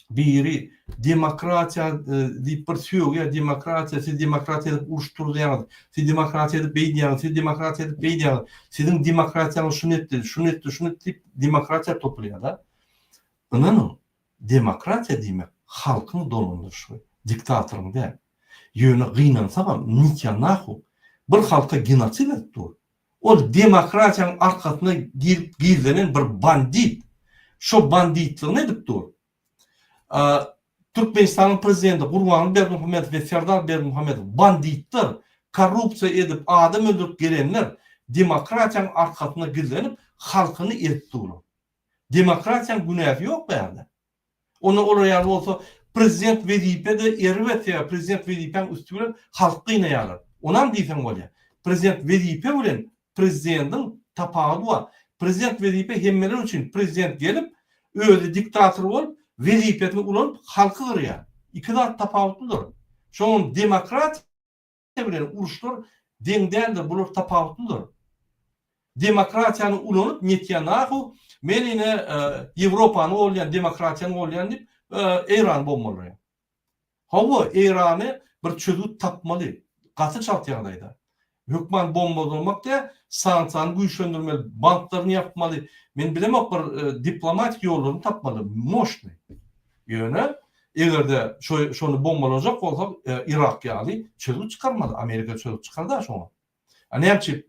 Biri demokratiýa diýip bir sögýär, demokratiýa, siz demokratiýa edip uruş turuzýaňyz, siz demokratiýa edip beýdýäňiz, siz demokratiýa edip beýdýäňiz, siziň demokratiýaňyz şuny etdi, şuny etdi, şuny etdi diýip demokratiýa topulýar-da. Ynanyň, demokratiýa diýmek halkyň dolandyryşy, diktatoryň däl. Ýöne gynansagam Nitýanahu bir halka genosid edip dur. Ol demokratiýanyň arkasyna girip gizlenen bir bandit. Şo banditligini edip dur. Türkmenistanyň prezidenti Gurbanguly Berdimuhamedow we Serdar Berdimuhamedow banditler, korrupsiýa edip adam öldürip gelenler demokratiýanyň arkasyna gizlenip halkyny ezip durlar. Demokratiýanyň günäsi ýok bärde. Onda olar ýaly bolsa prezident wezipe-de erbet sebäbi prezident wezipäň üsti bilen halky gynaýarlar. Onam diýseň bolýar. Prezident wezipe bilen prezidendiň tapawudy bar. Prezident wezipe hemmeler üçin prezident gelip özi diktator bolup wezipesini ulanyp halky gyrýar. Iki zat tapawutlydyr. Şoňam demokratiýa bilen uruşlar deň däldir, bular tapawutlydyr. Demokratiýany ulanyp Netýanahu men ine Ýewropany golýan, demokratiýany golýan diýip Eýrany bombalaýar. Hawa, Eýrany bir çözgüt tapmaly, gaty çalt ýagdaýda. Hökman bombalamak däl, sanksiýany güýçlendirmeli, banklaryny ýapmaly. Men bilemok bir diplomatik ýollaryny tapmaly, moşnyý. Ýöne eger-de şony bombalajak bolsak, Yrak ýaly çözgüt çykarmaly. Amerika çözgüt çykardy-a şoňa. A näme üçin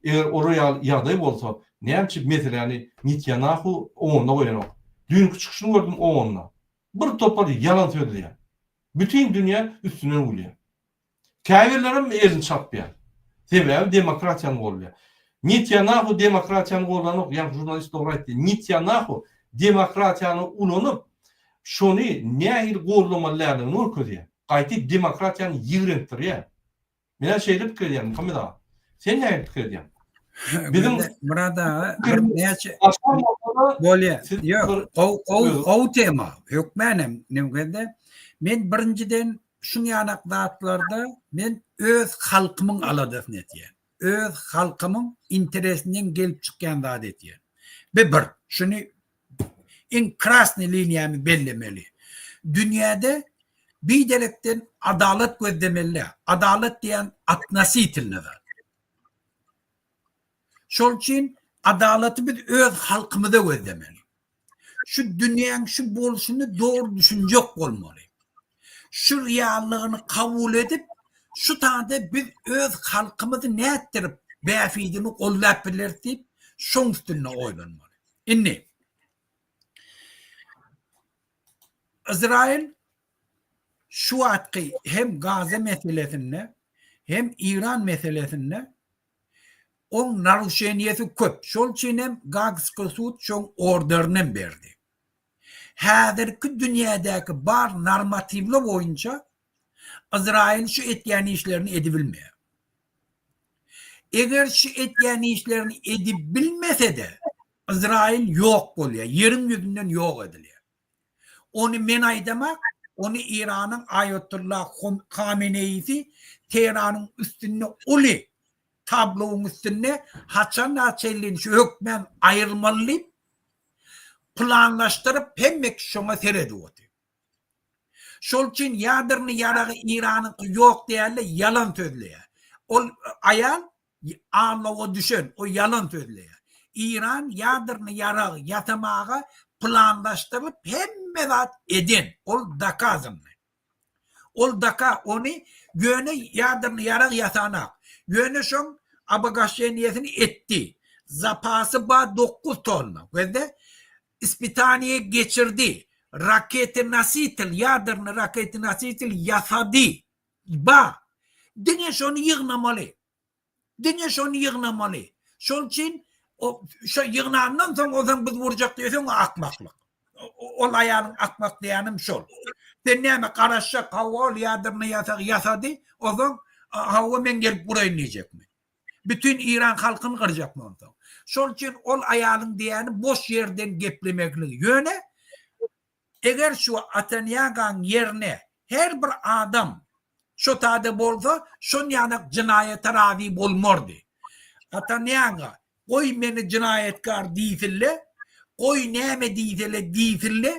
eger olar ýaly ýagdaý bolsa, näme üçin meseläni Netýanahu oňunda goýanok? Düýnki çykyşyny gördüm oňunda. Bir topar ýalan sözleýär. Bütin dünýä üstünden gülýär. Käbirlerem elini çarpýar. Sebäbi demokratiýany goldaýar. Netýanahu demokratiýany goldanok, ýaňky žurnalist dogry aýtdy. Netýanahu demokratiýany ulanyp, şony nähili goldamaly däldigini görkezýär. Gaýty demokratiýany ýigrendirýär. Men-ä şeýle pikir edýän, Muhammet aga. Sen nähili pikir edýäň? Biziň Myrat aga bir näçe bolýar. Ýok, gowy gowy gowy tema. Hökmänem, nemgende men birinjiden Şuň ýanak zatlarda men öz halkymyň aladasyny etýän. Öz halkymyň interesinden gelip çykýan zady etýän. Bi bir. Şuny iň krasnyý liniýamy bellemeli. Dünýäde biderekden adalat gözlemeli däl. Adalat diýen otnositelnyý zat. Şol üçin adalaty biz öz halkymyza gözlemeli. Şu dünýäň şu bolşuny dogry düşünjek bolmaly. Şu reallygyny kabul edip, şu taýda biz öz halkymyzy nätdirip bähbidini goldap bileris diýip, şoň üstünde oýlanmaly. Indi Izrail şu wagtky hem Gaza meselesinde hem Iran meselesinde Oň naruşeniýesi köp. Şol üçin hem Gagskiý sud şoň orderini hem berdi. Häzirki dünýädäki bar normatiwler boýunça Yzraýyl şu etýän işlerini edibilmeýär. Eger şu etýän işlerini edibilmese-de, Yzraýyl ýok bolýar, ýeriň ýüzünden ýok edilýär. Ony men aýdamak, ony Eýranyň Aýatullah Hameneýisi Tehranyň üstünde uly tablowyň üstünde haçan çenli şu hökmän aýrylmaly diýip planlaşdyryp hemme kişi şoňa seredip otyr. Şol üçin ýadrny ýaragy Eýranyňky ýok diýende ýalan sözleýär. Ol aýal Aldawa düşen, o ýalan sözleýär. Iran ýadrny ýarag ýasamaga planlaşdyrylyp hemme zat eden, ol dokazanny. Ol doka ony ýöne ýadrny ýarag ýasanak. Ýöne şoň obogaşeniýesini etdi. Zapasy bar 9 tonna. Gözle. Ispitaniýe geçirdi. Raketa-nositel, ýadrny raketa-nositel ýasady. Bar. Diňe şony ýygnamaly. Diňe şony ýygnamaly. Şol üçin şo ýygnandan soň onsoň biz urjak diýseň o akmaklyk. Ol aýalyň akmak diýýänim şol. Sen näme garaşjak hawa ol ýadrny ýasag ýasady, onsoň hawa men gelip uraýyn diýjekmi? Bütin Iran halkyny gyrjakmy onsoň? Şol üçin ol aýalyň diýýäni boş ýerden geplemekligi. Ýöne eger şu Atanyagaň ýerine her bir adam şo tada bolsa şon ýanak jynaýata razy bolmardy. Atanyanga goý meni jynaýatkar diýsinle, goý näme diýsele diýsinle,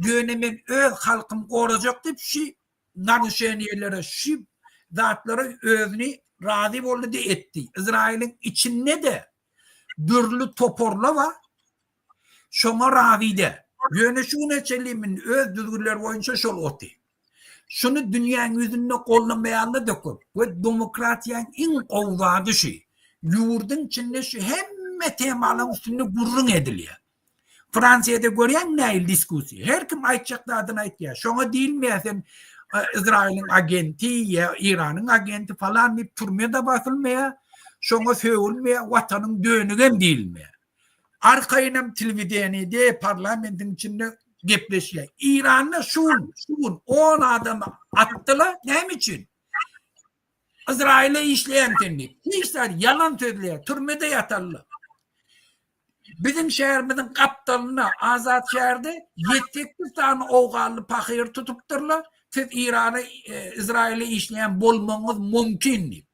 ýöne men öz halkymy gorajak diýip şi naruşeniýelere şi zatlara özüni razy boldy etdi. Izraýylyň içinde-de dürli toparlar bar. Şoňa razy däl. Ýöne şu güne çenli indi öz düzgünleri boýunça şol oty. Şuny dünýäň ýüzünde goldamaýanlar-da köp we demokratiýaň iň gowy zady şu. Ýurduň içinde şu hemme temalaryň üstünde gürrüň edilýär. Fransiýada görýäňmi nähili diskussiýa? Her kim aýtjak zadyny aýtýar. Şoňa diýilmeýär sen Izraýylyň agenti ýa Iranyň agenti falan diýip türme-de basylmaýar. Şoňa sögülmeýär, watanyň dönügem diýilmeýär. Arkaýynam telewideniýede, parlamentiň içinde gepleşýär. Iranda şu gün, şu gün 10 adamy atdylar. Näme üçin? Izraýyla işleýän sen diýip. Hiç zat ýalan sözleýär. Türmede ýatarlar. Biziň şäherimiziň gapdalynda Azat şäherde 7-8 sany owganly pahyry tutupdyrlar. Siz Irana, e, Izraýyla işleýän bolmagyňyz mümkin diýip.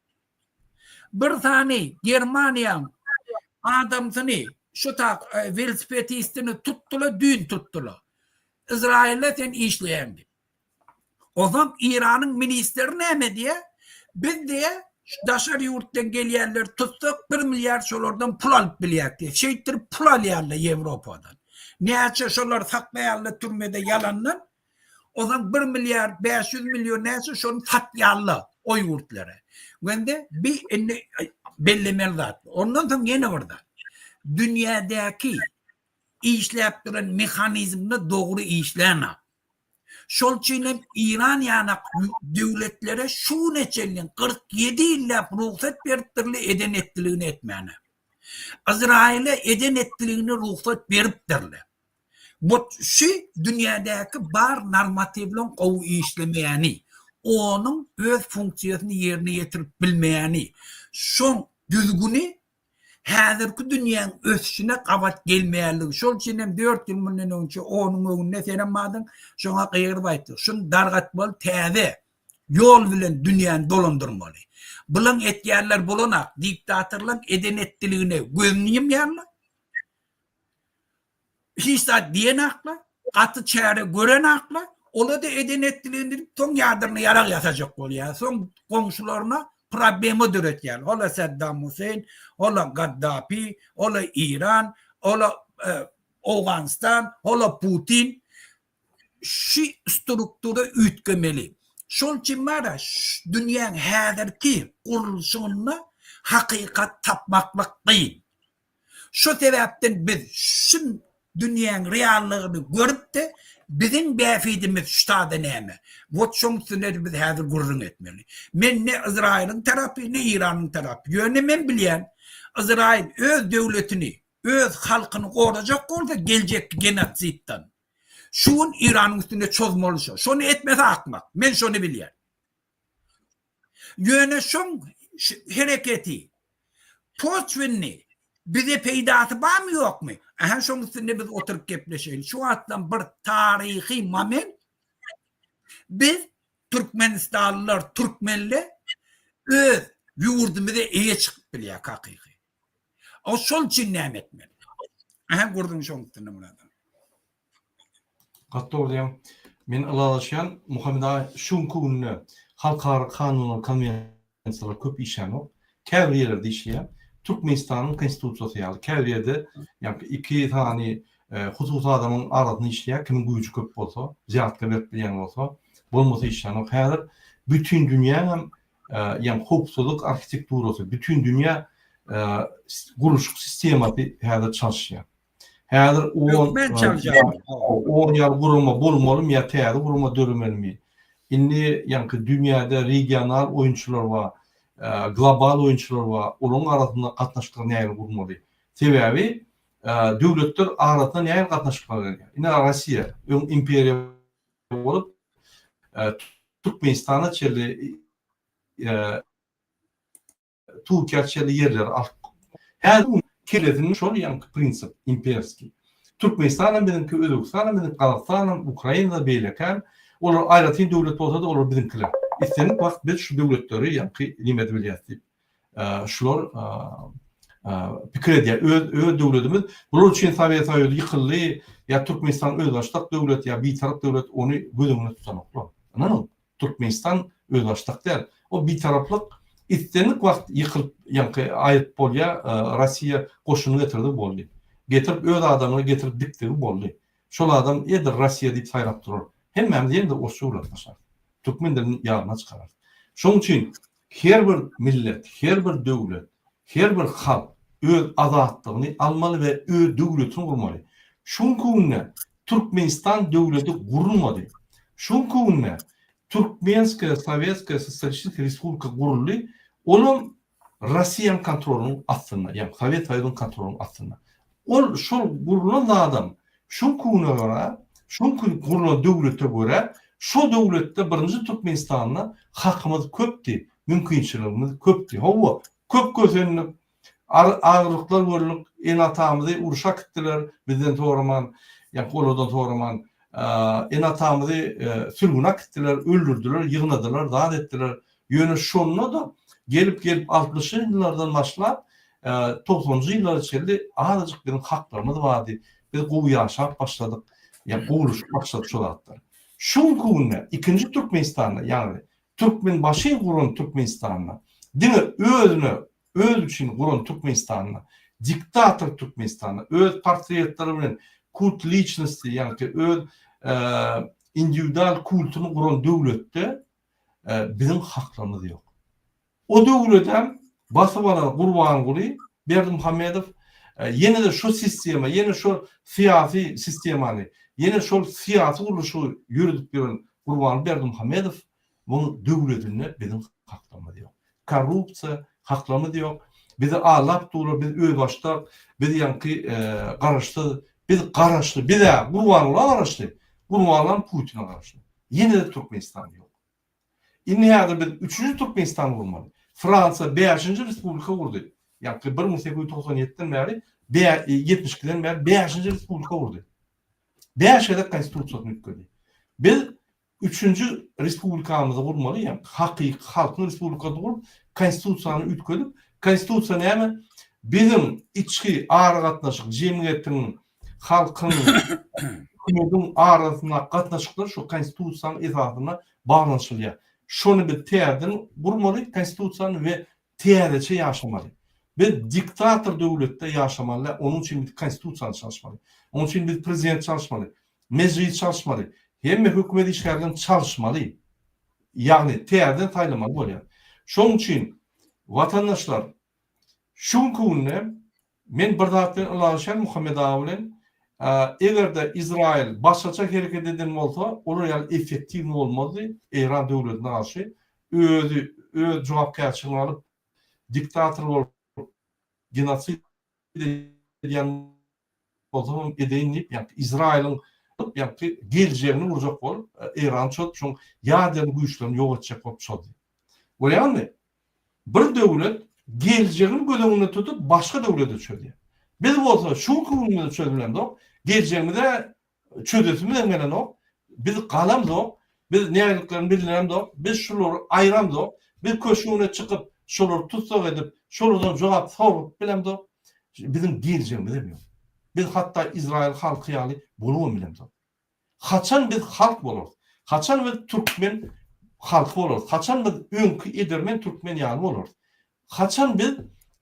Bir sany Germaniýaň adamsyny şu tak e, welosipedistini tutdular, düýn tutdular. Izraýylda sen işleýäň diýip. Onsoň Iranyň ministri näme diýýär? Biz diýýär, daşary ýurtdan gelýänleri tutsak, bir milliard şolardan pul alyp bilýäris diýýär. Şeýtdirip pul alýarlar Ýewropadan. Näçe şolary saklaýarlar türmede ýalandan, Onsoň bir milliard 500 million näçe şony satýarlar o ýurtlara. Wende bi indi bellemeli zat. Ondan soň ýene bir zat. Dünýädäki işläp duran mehanizmde dogry işlänok. Şol üçin hem Iran ýanak döwletlere şu güne çenli 47 ýyllap rugsat beripdirler eden etdiligini etmäne. Izraýyla eden etdiligini rugsat beripdirler. Bu şu dünýädäki bar normatiwleň gowy işlemeýäni, onuň öz funksiýasyny ýerine ýetirip bilmeýäni, şoň düzgüni häzirki dünýäň ösüşine gabat gelmeýänligi. Şol üçin hem dört ýyl mundan öňçe onuň öňünde senem bardyň, şoňa gygyryp aýtdyk. Şuny dargatmaly täze ýol bilen dünýäni dolandyrmaly. Bulaň etýänleri bolanak, diktatorlaň eden etdiligine gözüni ýumýarlar. Hiç zat diýenaklar, gaty çäre görenaklar, ola-da eden etdiligini diýip, soň ýadyrna ýarag ýasajak bolýar. Soň goňşularyna problema döretýär. Ola Saddam Hüseýin, ola Gaddafi, ola Iran, ola e, Owganystan, ola Putin. Şu struktura üýtgemeli. Şol üçin bara dünýäň häzirki gurluşygynda hakykat tapmaklyk kyn. Şu sebäpden biz şu dünýäň reallygyny görüp-de, biziň bähbidimiz şu sada näme? Wot şoň üstünde biz häzir gürrüň etmeli. Men ne Yzraýylyň tarapy, ne Iranyň tarapy. Ýöne men bilýän, Yzraýyl öz döwletini, öz halkyny gorajak bolsa geljekki genosidden, şu gün Iranyň üstüne çozmaly şo. Şony etmese akmak. Men şony bilýän. Ýöne şoň hereketi poçwinni bize peýdasy barmy ýokmy? Aha şoň üstünde biz oturyp gepleşeýli. Şu wagtdan bir taryhy moment biz türkmenistanlylar, türkmenler öz ýurdumyza eýe çykyp bilýär hakyky. O şol üçin näme etmeli? Aha gürrüň şoň üstünde Myrat. Gaty dogry diýýäň. Men ylalaşýan Muhammet aga şu günki günde halkara kanunlar konwensiýalar köp işlänok. Käbir ýerlerde işleýär. Türkmenistanyň konstitusiýasy ýaly käbir ýerde ýaňky iki sany hususy adamyň arasynda işleýär. Kimiň güýji köp bolsa, wzýatka berip bilýän bolsa, bolmasa işlänok. Häzir bütin dünýäňem ýaňky howpsuzlyk arhitekturasy, bütin dünýä gurluşyk sistemasy häzir çalyşýar. Häzir on on ýaly gurama bolmalymy ýa täze gurama döremelimi? Indi ýaňky dünýäde regional oýunçylar bar, global oýunçylar bar, olaryň arasynda gatnaşyklary nähili gurmaly? Sebäbi döwletler arasynda nähili gatnaşyklar gelýär? Ine Russiýa öň imperiýa bolup Türkmenistana çenli Türkiýä çenli ýerleri alyp häzir kellesinde şol ýaňky prinsip imperskiý. Türkmenistanam biziňki, Özbegistanam biziňki, Gazagystanam, Ukraina-da beýlekäm. Olar aýratyn döwlet bolsa-da olar biziňkiler. Islendik wagt biz şu döwletleri ýaňky neme edip bilýäs diýip şular pikir edýär. Öz öz döwletimiz bular üçin Sowet Soýuzy ýykyldy ýa Türkmenistan özbaşdak döwlet ýa bitarap döwlet ony göz öňünde tutanoklar. Ynanyň. Türkmenistan özbaşdak däl. O bitaraplyk islendik wagt ýykylyp ýaňky aýyryp bolýa Rossiýa goşuny getirdi boldy. Getirip öz adamyny getirip dikdigi boldy. Şol adam edil Rossiýa diýip saýrap durar. Hemmämiz ýene-de orsça gürläp başlarys. Türkmen dilini ýadyna çykararys. Şonuň üçin her bir millet, her bir döwlet, her bir halk öz azatlygyny almaly we öz döwletini gurmaly. Şu günki günde Türkmenistan döwleti gurulmady. Şu günki günde Türkmenskaýa Sowetskaýa Sosialistik Respublika guruldy, olam Rossiýanyň kontrolynyň astynda, ýagny Sowet Soýuzynyň kontrolynyň astynda. Ol şol gurulan zadam şu günki güne görä, şu günki gurulan döwlete görä, şo döwletde birinji Türkmenistanda hakymyz köpdi, mümkinçiligimiz köpdi. Hawa, köp kösendik, Agyrlyklar gördük, ene-atamyzy urşa äkitdiler, bizden soraman, ýa olardan soraman. Ene-atamyzy sürgüne äkitdiler, öldürdiler, ýygnadylar, zat etdiler. Ýöne şonda-da gelip-gelip altmyşynjy ýyllardan başlap, togsanynjy ýyllara çenli azajyk biziň haklarymyz bardy. Biz gowy ýaşap başladyk, ýa gowulaşyp başlady şo zatlar. Şu günki günde ikinji Türkmenistanda, ýagny Türkmenbaşy guran Türkmenistanda, diňe özüne öz üçin guran Türkmenistanda, diktator Türkmenistanda, öz portretleri bilen kult liçnosti, ýagny öz indiwidual kultuny guran döwletde biziň haklarymyz ýok. O döwledem basyp alan Gurbanguly Berdimuhamedow ýene-de şo sistema, ýene şo syýasy sistemany, ýene şol syýasy gurluşy ýöredip ýören Gurbanguly Berdimuhamedow bu döwletinde biziň haklarymyz ýok. Korrupsiýa, haklarymyz ýok. Bizi aldap durlar, biz özbaşdak, biz ýaňky garaşsyz, biz garaşly, biz-ä Gurbangula garaşly, Gurbangulam Putine garaşly. Ýene-de Türkmenistan ýok. Indi häzir biz üçünji Türkmenistany gurmaly. Fransiýa bäşinji respublika gurdy. Ýaňky 1897-den bäri, 72-den bäri bäşinji respublika gurdy. Bäş gezek konstitusiýasyny üýtgedi. Biz üçünji respublikamyzy gurmaly, ýagny hakyky halkyň respublikasyny gurup, konstitusiýany üýtgedip, konstitusiýa näme? Biziň içki aragatnaşyk, jemgyýetiň, halkyň, hökümetiň arasyndaky gatnaşyklar şu konstitusiýanyň esasynda baglanyşylýar. Şony biz täzeden gurmaly konstitusiýany we täzeçe ýaşamaly. Biz diktator döwletde ýaşamaly däl, onuň üçin biz konstitusiýany çalyşmaly. Onuň üçin biz prezidenti çalyşmaly, mejlisi çalyşmaly, hemme hökümet işgärlerini çalyşmaly. Ýagny täzeden saýlamaly bolýar. Şonuň üçin watandaşlar şu günki günde men bir zat bilen ylalaşýan Muhammet aga bilen, eger-de Izraýyl başgaça hereket eden bolsa, olar ýaly effektiwnyý bolmazdy Eýran döwletine garşy. Özi öz jogapkärçiligini alyp diktator bolup genosid edýän bolsamam edeýin diýip ýaňky Izraýylyň ýaňky geljegini gurjak bolup Eýrany çozup şoň ýadern güýçlerini ýok etjek bolup çozdy. Görýäňizmi? Bir döwlet geljegini göz öňünde tutup başga döwlete çözýär. Biz bolsa şu günki günümizi çözübilemzok, geljegimize çözesimiz hem gelenok, biz galamzok, biz nägiliklerini bildiremzok, biz şulary aýramzok, biz köşgüne çykyp şolary tussag edip, şolardan jogap sorup bilemzok, biziň geljegimiz hem ýok. Biz hatda Izraýyl halky ýaly bolubam bilemzok. Haçan biz halk bolarys? Haçan biz türkmen halky bolarys? Haçan biz öňki edermen türkmen ýaly bolarys? Haçan biz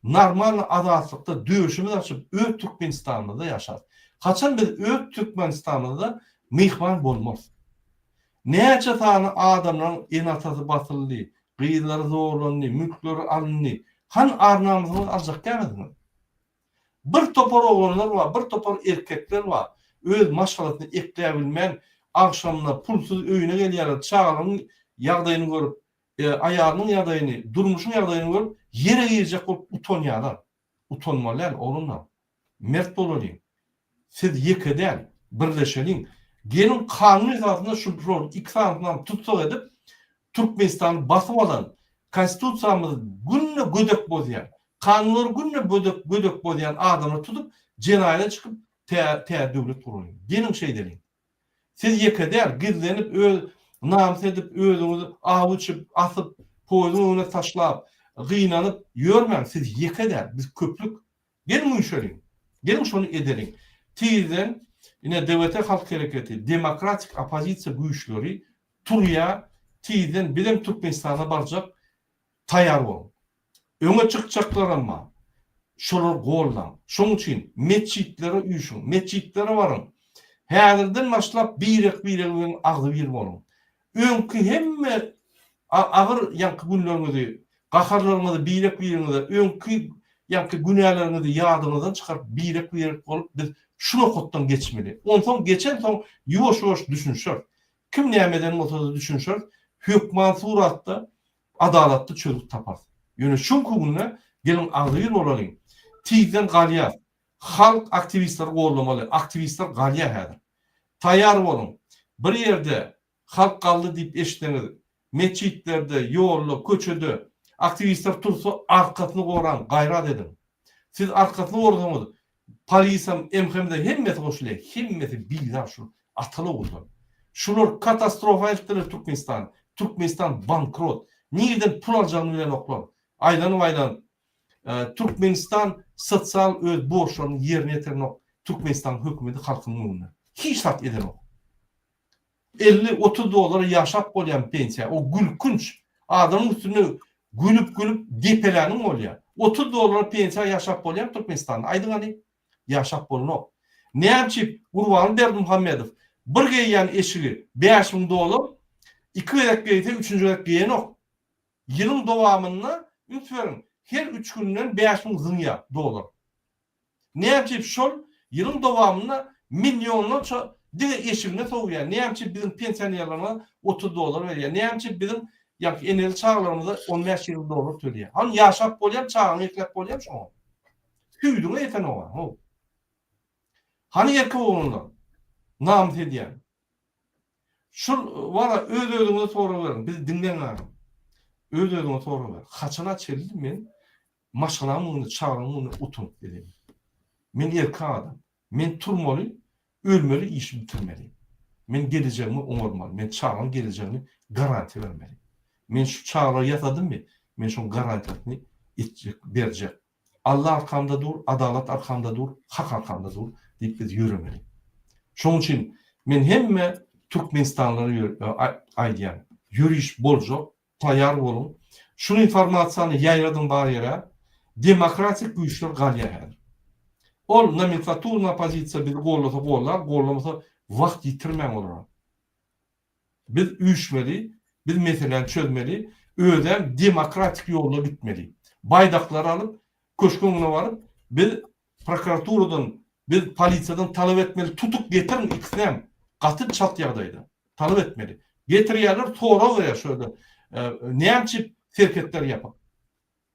normalny azatlykda döşümiz açyp öz Türkmenistanymyzda ýaşarys? Haçan biz öz Türkmenistanymyzda myhman bolmarys? Näçe sany adamlaryň ene-atasy basyldy, gyzlary zorlandy, mülkleri alyndy. Hany ar-namysyňyzy aljak dälmisiňiz? Bir topar oglanlar bar, bir topar erkekler bar. Öz maşgalasyny ekläbilmän, agşamyna pulsuz öýüne gelýärler, çagalarynyň ýagdaýyny görüp, aýalynyň ýagdaýyny, durmuşyň ýagdaýyny görüp, ýere girjek bolup utanýarlar. Utanmaly däl, oglanlar. Mert bolalyň. Siz ýeke däl, birleşeliň. Geliň kanun esasynda şu şol iki sanysynam tussag edip, Türkmenistany basyp alan, Konstitusiýamyzy günde gödek bozýan, kanunlary günde gödek gödek bozýan adamlary tutup, jenaýata çykyp, tä täze döwlet guralyň. Geliň şeýdeliň. Siz ýeke däl, gizlenip öz namys edip özüňizi aw içip, asyp, poýzuň öňüne taşlap, gynanyp ýörmäň, siz ýeke däl, biz köplük. Geliň üýşeliň. Geliň şony edeliň. Tizden ine DWT Halk Hereketi, demokratik oppozisiýa güýçleri turýar, tizden bizem Türkmenistana barjak, taýýar boluň. Öňe çykjaklaram bar. Şolary goldaň. Şoň üçin metjitlere üýşüň, metjitlere baryň. Häzirden başlap birek-biregi bilen agzybir boluň. Öňki hemme agyr ýaňky günleriňizi, gaharlaryňyzy birek-biriňize, öňki ýaňky günäleriňizi ýadyňyzdan çykaryp birek-birek bolup biz şu nokatdan geçmeli. Onsoň geçensoň ýuwaş-ýuwaş düşünişeris. Kim näme eden bolsa-da düşünişeris. Hökman suratda adalatly çözgüt taparys. Ýöne şu günki günde geliň agzybir bolalyň. Tizden galýas. Halk aktiwistleri goldamaly. Aktiwistler galýar häzir. Taýýar boluň. Bir ýerde halk galdy diýip eşitseňiz, metjitlerde, ýolda, köçede aktiwistler tursa arkasyny goraň, gaýrat ediň. Siz arkasyny gorasaňyz, polisam, MHM-de hemmesi goşulýar. Hemmesi bizar şul ataly oguldan. Şular katastrofa eltdiler Türkmenistany. Türkmenistan bankrot. Nireden pul aljagyny bilenoklar. Aýlanyp-aýlanyp. Türkmenistan sosial öz borçlaryny ýerine ýetirenok Türkmenistanyň hökümeti halkynyň öňünde. Hiç zat edenok. 50 30 dollara ýaşap bolýan pensiýa. O gülkünç. Adamyň üstünde gülüp gülüp depeläniň bolýar. 30 dollara pensiýa ýaşap bolýarmy Türkmenistanda? Aýdyň hany. Ýaşap bolanok. Näme üçin Gurbanguly Berdimuhamedow bir geýýän eşigi 5000 dollar, iki gezek geýse üçünji gezek geýenok. Ýylyň dowamynda, üns beriň, her üç günden 5000 zyňýar dollar. Näme üçin şol ýylyň dowamynda millionlarça diňe eşigine sowýar, näme üçin biziň pensionerlerimize 30 dollar berýär, näme üçin biziň ýaňky eneli çagalarymyza on bäş-ýigrimi dollar töleýär. Hany ýaşap bolýarmy, çagaňy ekläp bolýarmy şoňa? Süýdüňe ýetenok-a, how. Hany erkek oglanlar? Namys edýän. Şul wara öz-özüňize sorag beriň, bizi diňläň agam. Öz-özüňe sorag ber. Haçana çenli men maşgalamyň öňünde, çagalamyň öňünde utanyp gezeýin? Men erkek adam. Men turmaly, ölmeli, işi bitirmeli. Men gelejegimi oňarmaly. Men çagaň gelejegini garantiýa bermeli. Men şu çagalary ýasadymmy, men şoň garantiýasyny etjek, berjek. Alla arkamda dur, adalat arkamda dur, hak arkamda dur diýip biz ýöremeli. Şonuň üçin men hemme türkmenistanlylara aýdýan, ýöriş boljak, taýýar boluň. Şul informasiýany ýaýradyň bar ýere, demokratik güýçler galýar häzir. Ol nomenklaturny oppozisiýa bizi gollasa gollar, gollamasa wagt ýitirmäň olara. Biz üýşmeli, biz meseläni çözmeli, özem demokratik ýolda gitmeli. Baýdaklary alyp, köşgüň öňüne baryp, biz prokuraturadan, biz polisiýadan talap etmeli, tutup getiriň ikisinem, gaty çalt ýagdaýda talap etmeli. Getirýärler, sorag berýär şu ýerde, näme üçin serhetler ýapyk?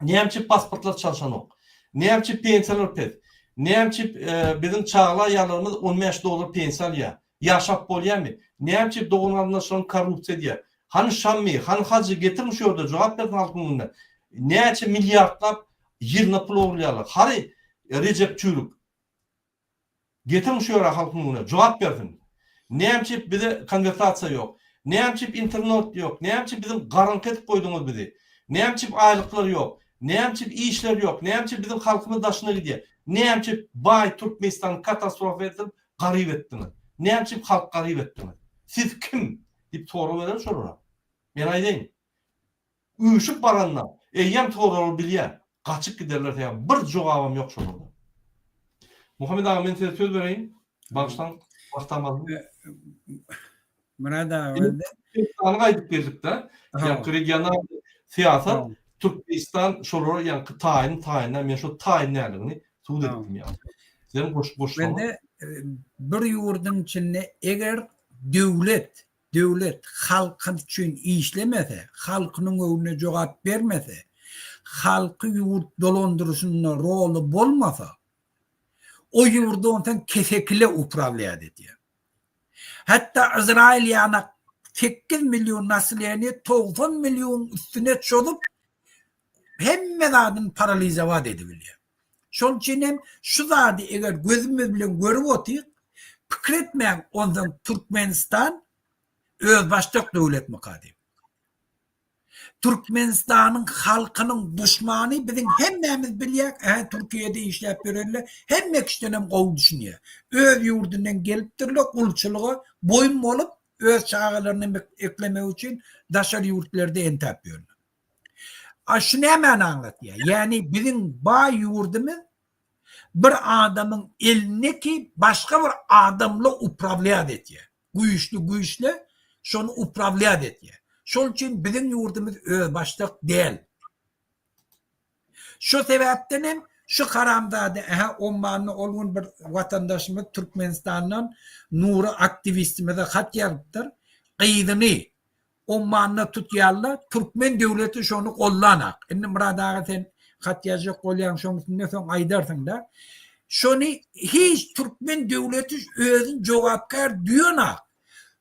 Näme üçin pasportlar çalşanok? Näme üçin pensiýalar pes? Näme üçin biziň çagla aýallarymyz 15 dollar pensiýa alýar? Ýaşap bolýarmy? Näme üçin dogan-garyndaşlaryň korrupsiýa edýär? Hany Şammy, hany Hajy getiriň şu ýerde jogap bersin halkyň öňünde. Näçe milliardlap ýylyna pul ogurlaýarlar? Hany Rejep Çüýrük? Getiriň şu ýere halkyň öňüne, jogap bersin. Näme üçin bize konwertasiýa ýok? Näme üçin internet ýok? Näme üçin biziň garaňky edip goýduňyz bizi? Näme üçin aýlyklar ýok? Näme üçin işler ýok? Näme üçin biziň halkymyz daşyna gidýär? Näme üçin baý Türkmenistany katastrofa edip garyp etdiňiz? Näme üçin halk garyp etdiňiz? Siz kim? diýip sorag bererin şolara. Men aýdaýyn. Üýşüp baranda eýýäm soragy bilýär. Gaçyp giderler sebäbi bir jogabam ýok şolarda. Muhammet aga men size söz bereýin. Bagyşlaň wagtam aldym. Myrat aga bende. Türkmenistana gaýdyp geldik-de. Ýaňky regional syýasat Türkmenistan şolara ýaňky taýyn taýynda men şo taýyn däldigini. Subut etdim ýa. Sizem goşup goşsaňyz. Mende bir ýurduň içinde eger döwlet döwlet halky üçin işlemese, halkynyň öňünde jogap bermese, halky ýurt dolandyryşynda roly bolmasa, o ýurdy onsoň kesekile uprawlýat edýär. Hatda Yzraýyl ýanak 8 million naseleniýe 90 million üstüne çozup hemme zadyny paralizowat edibilýär. Şol üçin hem şu zady eger gözümiz bilen görüp otyk, pikir etmäň onsoň Türkmenistan özbaşdak döwletmika diýip. Türkmenistanyň halkynyň duşmany biziň hemmämiz bilýäk, ähä Türkiýede işläp ýörenler hemme kişidenem gowy düşünýär. Öz ýurdundan gelipdirler gulçulyga boýun bolup öz çagalaryny eklemek üçin daşary ýurtlarda entäp ýörler. A şu nämäni aňlatýar? Ýagny biziň baý ýurdumyz bir adamyň elindeki başga bir adamla uprawlýat etýär. Güýçli güýçle şony uprawlýat etýär. Şol üçin biziň ýurdumyz özbaşdak däl. Şo sebäpden hem şu haramzada ähä Ommanda ol gün bir watandaşymyz Türkmenistandan Nury aktiwistimize hat ýazypdyr. Gyzyny Ommanda tutýarlar, türkmen döwleti şony gollanak. Indi Myrat aga sen hat ýazjak bolýaň şoň üstünde soň aýdarsyňda. Şony hiç türkmen döwleti özüni jogapkär duýanak.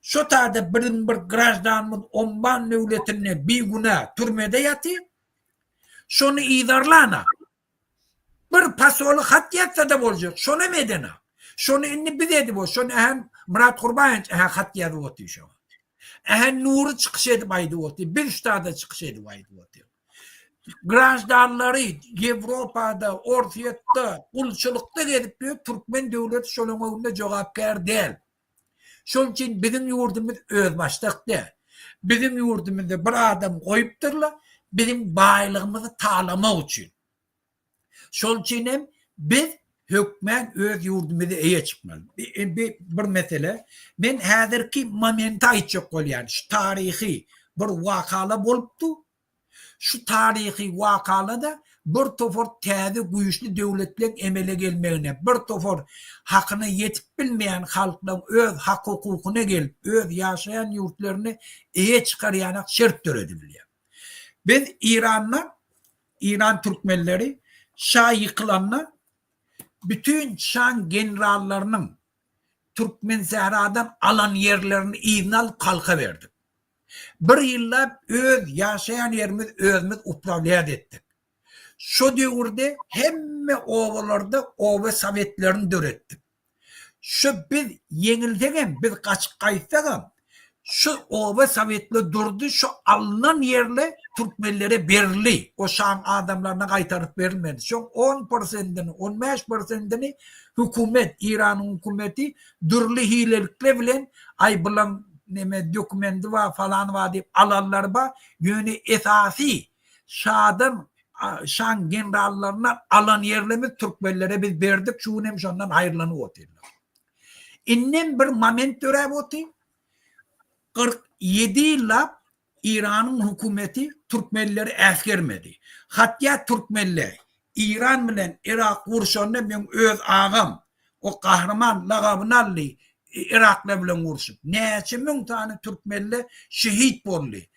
Şo taýda biziň bir graždanymyz Omman döwletinde bigünä türmede ýatyr. Şony yzarlanak. Bir pasoly hat ýazsa-da boljak, şonam edenak. Şony indi biz edip otyr, şony ähä Myrat Gurbanowiç ähä hat ýazyp otyr şoňa. Ähä Nury çykyş edip aýdyp otyr, biz ştada çykyş edip aýdyp otyr. Graždanlary Ýewropada, Orsýetde gulçulykda gezip ýör, türkmen döwleti şolaň öňünde jogapkär däl. Şol üçin biziň ýurdumyz özbaşdak däl. Biziň ýurdumyzda bir adam goýupdyrlar, biziň baýlygymyzy talamak üçin. Şol üçin hem biz hökmän öz ýurdumyza eýe çykmaly. Bi bir mesele. Men häzirki momenti aýtjak bolýan. Şu taryhy bir wakala bolupdy. Şu taryhy wakala-da bir topar täze güýçli döwletleň emele gelmegine, bir topar hakyna ýetip bilmeýän halklaň öz hak-hukukyna gelip, öz ýaşaýan ýurtlaryna eýe çykar ýanak şert döredibilýär. Biz Iranda, Iran türkmenleri şa ýykylanda bütin şaň generallarynyň Türkmensähradan alan ýerlerini yzyna alyp halka berdik. Bir ýyllap öz ýaşaýan ýerimiz özümiz uprawlýat etdik. Şo döwürde hemme obalarda oba sowetlerini döretdik. Şu biz ýeňilsegem, biz gaçyp gaýtsagam, şu oba sowetler durdy, şu alnan ýerler türkmenlere berildi. O şaň adamlaryna gaýtaryp berilmedi. Şoň on prosentini, on bäş prosentini hökümet, Iranyň hökümeti dürli hilelikler bilen, aý bulaň neme dokumendi bar, falany bar diýip alanlary bar. Ýöne esasy şadan, şaň generallaryndan alan ýerlerimiz türkmenlere biz berdik, şu gün hem şondan haýyrlanyp otyrlar. Indem bir moment döräp otyr. 47 ýyllap Iranyň hökümeti türkmenleri äsgermedi. Hatýa türkmenler Iran bilen Yrak urşanda meň öz agam o gahryman lagabyny aldy Yraklar bilen urşup. Näçe müň sany türkmenler şehit boldy.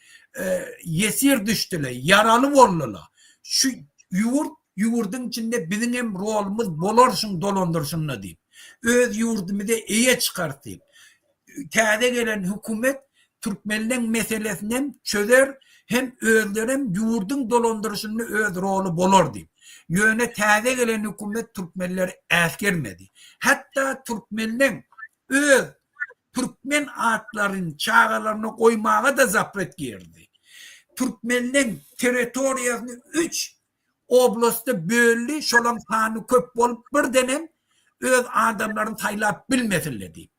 Ýesir düşdüler, ýaraly boldular. Şu ýurt ýurduň içinde biziň hem rolumyz bolar şuň dolandyryşynda diýip. Öz ýurdumyza eýe çykarys diýip. Täze gelen hökümet türkmenleň meselesinem çözer hem özlerem ýurduň dolandyryşynda öz roly bolar diýip. Ýöne täze gelen hökümet türkmenleri äsgermedi. Hatda türkmenleň öz türkmen atlaryny çagalaryna goýmaga-da zapret girdi. Türkmenleň territoriýasyny üç oblasta böldi, şolaň sany köp bolup birdenem öz adamlaryny saýlap bilmesinler diýip.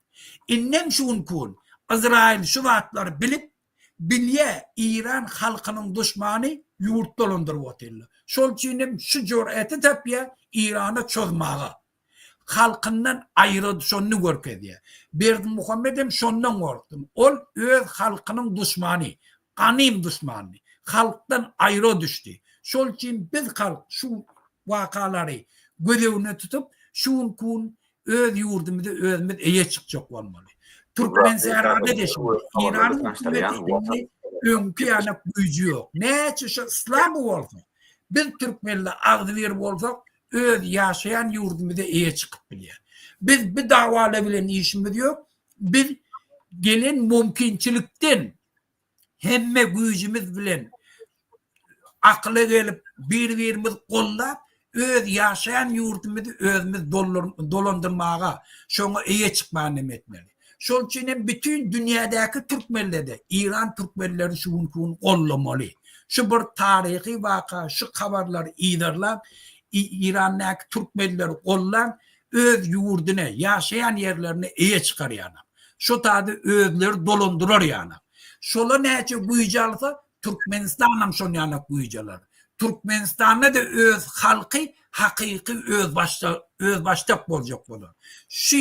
Indem şu günki gün Yzraýyl şu zatlary bilip, bilýä Iran halkynyň duşmany ýurt dolandyryp otyrlar. Şol üçin hem şu jüreti tapýa Irana çozmaga. Halkyndan aýra düşenini görkezýä. Berdimuhamet hem şondan gorkdy. Ol öz halkynyň duşmany, ganym duşmany. Halkdan aýra düşdi. Şol üçin biz halk şu wakalary. göz öňüne tutup, şu günki gün öz ýurdumyza özümiz eýe çykjak bolmaly. Türkmen sährada-da şeýle. Eýranyň hökümeti indi öňki ýaly güýji ýok. Näçe şu slaby bolsa, biz türkmenler agzybir bolsak, öz ýaşaýan ýurdumyza eýe çykyp bilýär. Biz bu dawalar bilen işimiz ýok. Biz gelen mümkinçilikden hemme güýjümiz bilen akyla gelip, bir-birimizi goldap, öz ýaşaýan ýurdumyzy özümiz dolandyrmaga, şoňa eýe çykmaga neme etmeli. Şol üçin hem bütin dünýädäki türkmenler-de Eýran türkmenlerini şu günki gün goldamaly. Şu bir taryhy waka, şu habarlary yzarlap, Eýrandaky türkmenleri goldaň, öz ýurduna, ýaşaýan ýerlerine eýe çykar ýanak. Şo taýda özleri dolandyrar ýanak. Şola näçe güýç alsa, Türkmenistanam şon ýanak güýç alar. Türkmenistanda-da öz halky hakyky özbaşdak, özbaşdak boljak bolar. Şu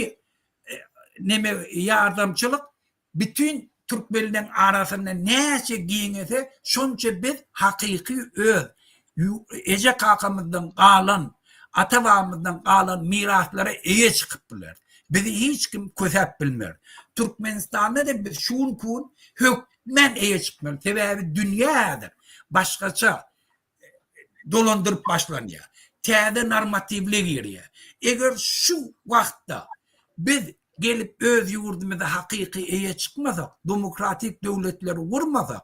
neme ýardamçylyk Bütin türkmenleň arasynda näçe giňese şonça biz hakyky öz eje kakamyzdan galan ata babamyzdan galan miraslara eýe çykyp bileris. Bizi hiç kim kösäp bilmer. Türkmenistanda-da biz şu günki gün hökmän eýe çykmaly. Sebäbi dünýä häzir başgaça dolandyryp başlanýar. Täze normatiwler girýär. Eger şu wagtda biz gelip öz ýurdumyza hakyky eýe çykmasak, demokratik döwletleri gurmasak,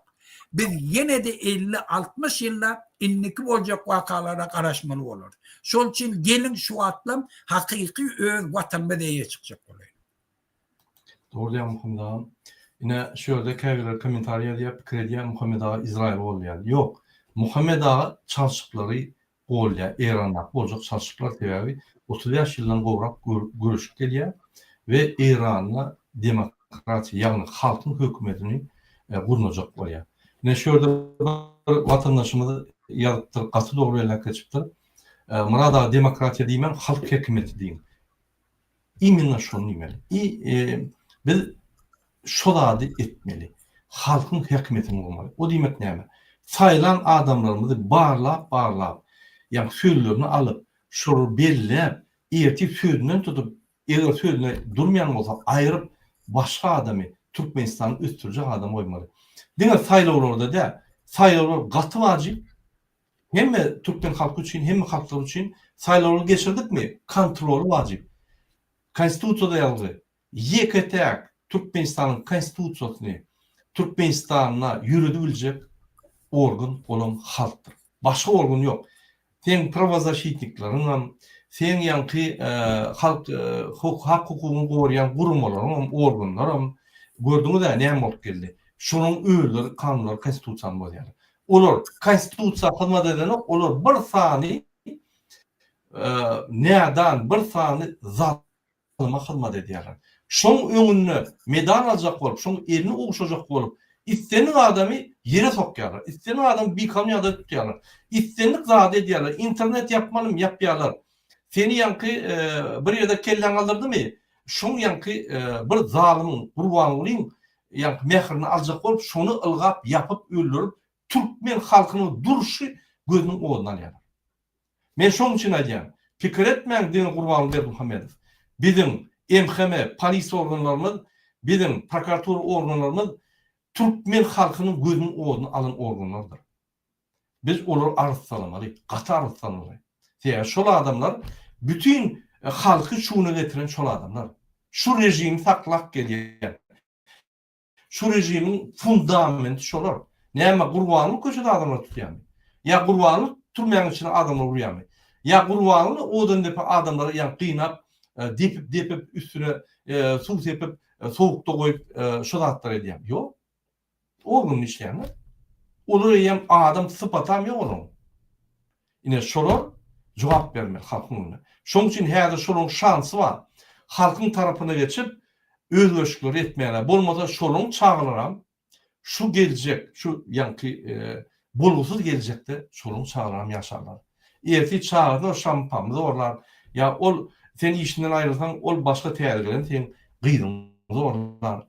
biz ýene-de elli-altmyş ýyllap indiki boljak wakalara garaşmaly bolarys. Şol üçin geliň şu wagtlam hakyky öz watanymyza eýe çykjak bolaýlyk. Dogry diýýäň Muhammet agam. Ine şu ýerde käbirleri kommentariý ýazýar, pikir edýär Muhammet aga Izraýyly goldaýar. Ýok. Muhammet aga çalşyklary goldaýar. Eýrandaky boljak çalşyklar sebäbi 35 ýyldan gowrak göreşip gelýär we Eýranda demokratiýa ýagny halkyň hökümetini gurnajak bolýar. Ine şu ýerde bir watandaşymyz ýazypdyr, gaty dogry belläp geçipdir. Myrat aga demokratiýa diýmäň, halk hökümeti diýiň. Imенно şony diýmeli. I biz şo zady etmeli. Halkyň häkimiýetini gurmaly. O diýmek näme? Saýlan adamlarymyzy barlap-barlap, ýagny sözlerini alyp, şolary belläp, ertir sözünden tutup, eger sözüne durmaýan bolsa aýryp, başga adamy, Türkmenistany ösdürjek adamy goýmaly. Diňe saýlawlarda däl, saýlawlar gaty wajyp, Hemme türkmen halky üçin, hemme halklar üçin saýlawlary geçirdikmi, kontroly wajyp. Konstitusiýada ýazgy, ýeke-täk Türkmenistanyň Konstitusiýasyny Türkmenistanda ýöredibiljek organ olam halkdyr. Başga organ ýok. Seň prawozaşitnikleriňem, seň ýaňky halk hak-hukugyňy gorýan guramalaryňam, organlaram gördüňiz-ä näme bolup geldi. Şolaryň özleri kanunlary, Konstitusiýany bozýarlar. Olar konstitusiýa hyzmat edenok, olar bir sany nädan, bir sany zalyma hyzmat edýärler. Şoň öňünde medal aljak bolup, şoň elini ogşajak bolup, islendik adamy ýere sokýarlar, islendik adamy bikanun ýagdaýda tutýarlar, islendik zady edýärler, internet ýapmalymy, ýapýarlar. Seni ýaňky bir ýerde kelläň galdyrdymy, şoň ýaňky bir zalymyň, Gurbangulyň ýaňky mährini aljak bolup şony ylgap ýapyp öldürip türkmen halkynyň durşy gözüniň oduny alýarlar. Men şoň üçin aýdýan pikir etmäň diňe Gurbanguly Berdimuhamedow biziň MHM polisiýa organlarymyz biziň prokuratura organlarymyz türkmen halkynyň gözüniň oduny alan organlardyr. Biz olary arassalamaly, gaty arassalamaly. Sebäbi şol adamlar bütin halky şuna getiren şol adamlar. Şu režimi saklap gelýän. Şu režimiň fundamenti şolar. Näme Gurbanguly köçede adamlary tutýarmy? Ýa Gurbanguly türmäniň içine adamlary urýarmy? Ýa Gurbanguly odandepe adamlary ýa gynap, depip depip üstüne suw sepip, sowukda goýup şo zatlary edýärmi? Ýok. Organda işleýänler. Olar eýýäm adam sypatam ýok olaryň. Ine şolar jogap bermeli halkyň öňünde. Şonuň üçin häzir şolaryň şansy bar. Halkyň tarapyna geçip özgerişlikleri etmäne. Bolmasa şolaryň çagalaram şu geljek şu ýaňky bolgusyz geljekde şolaryň çagalaram ýaşarlar. Ertir çagasyna ol şampamy zorlar. Ýa ol sen işinden aýrylsaň ol başga täze gelen seň gyzyňy zorlar.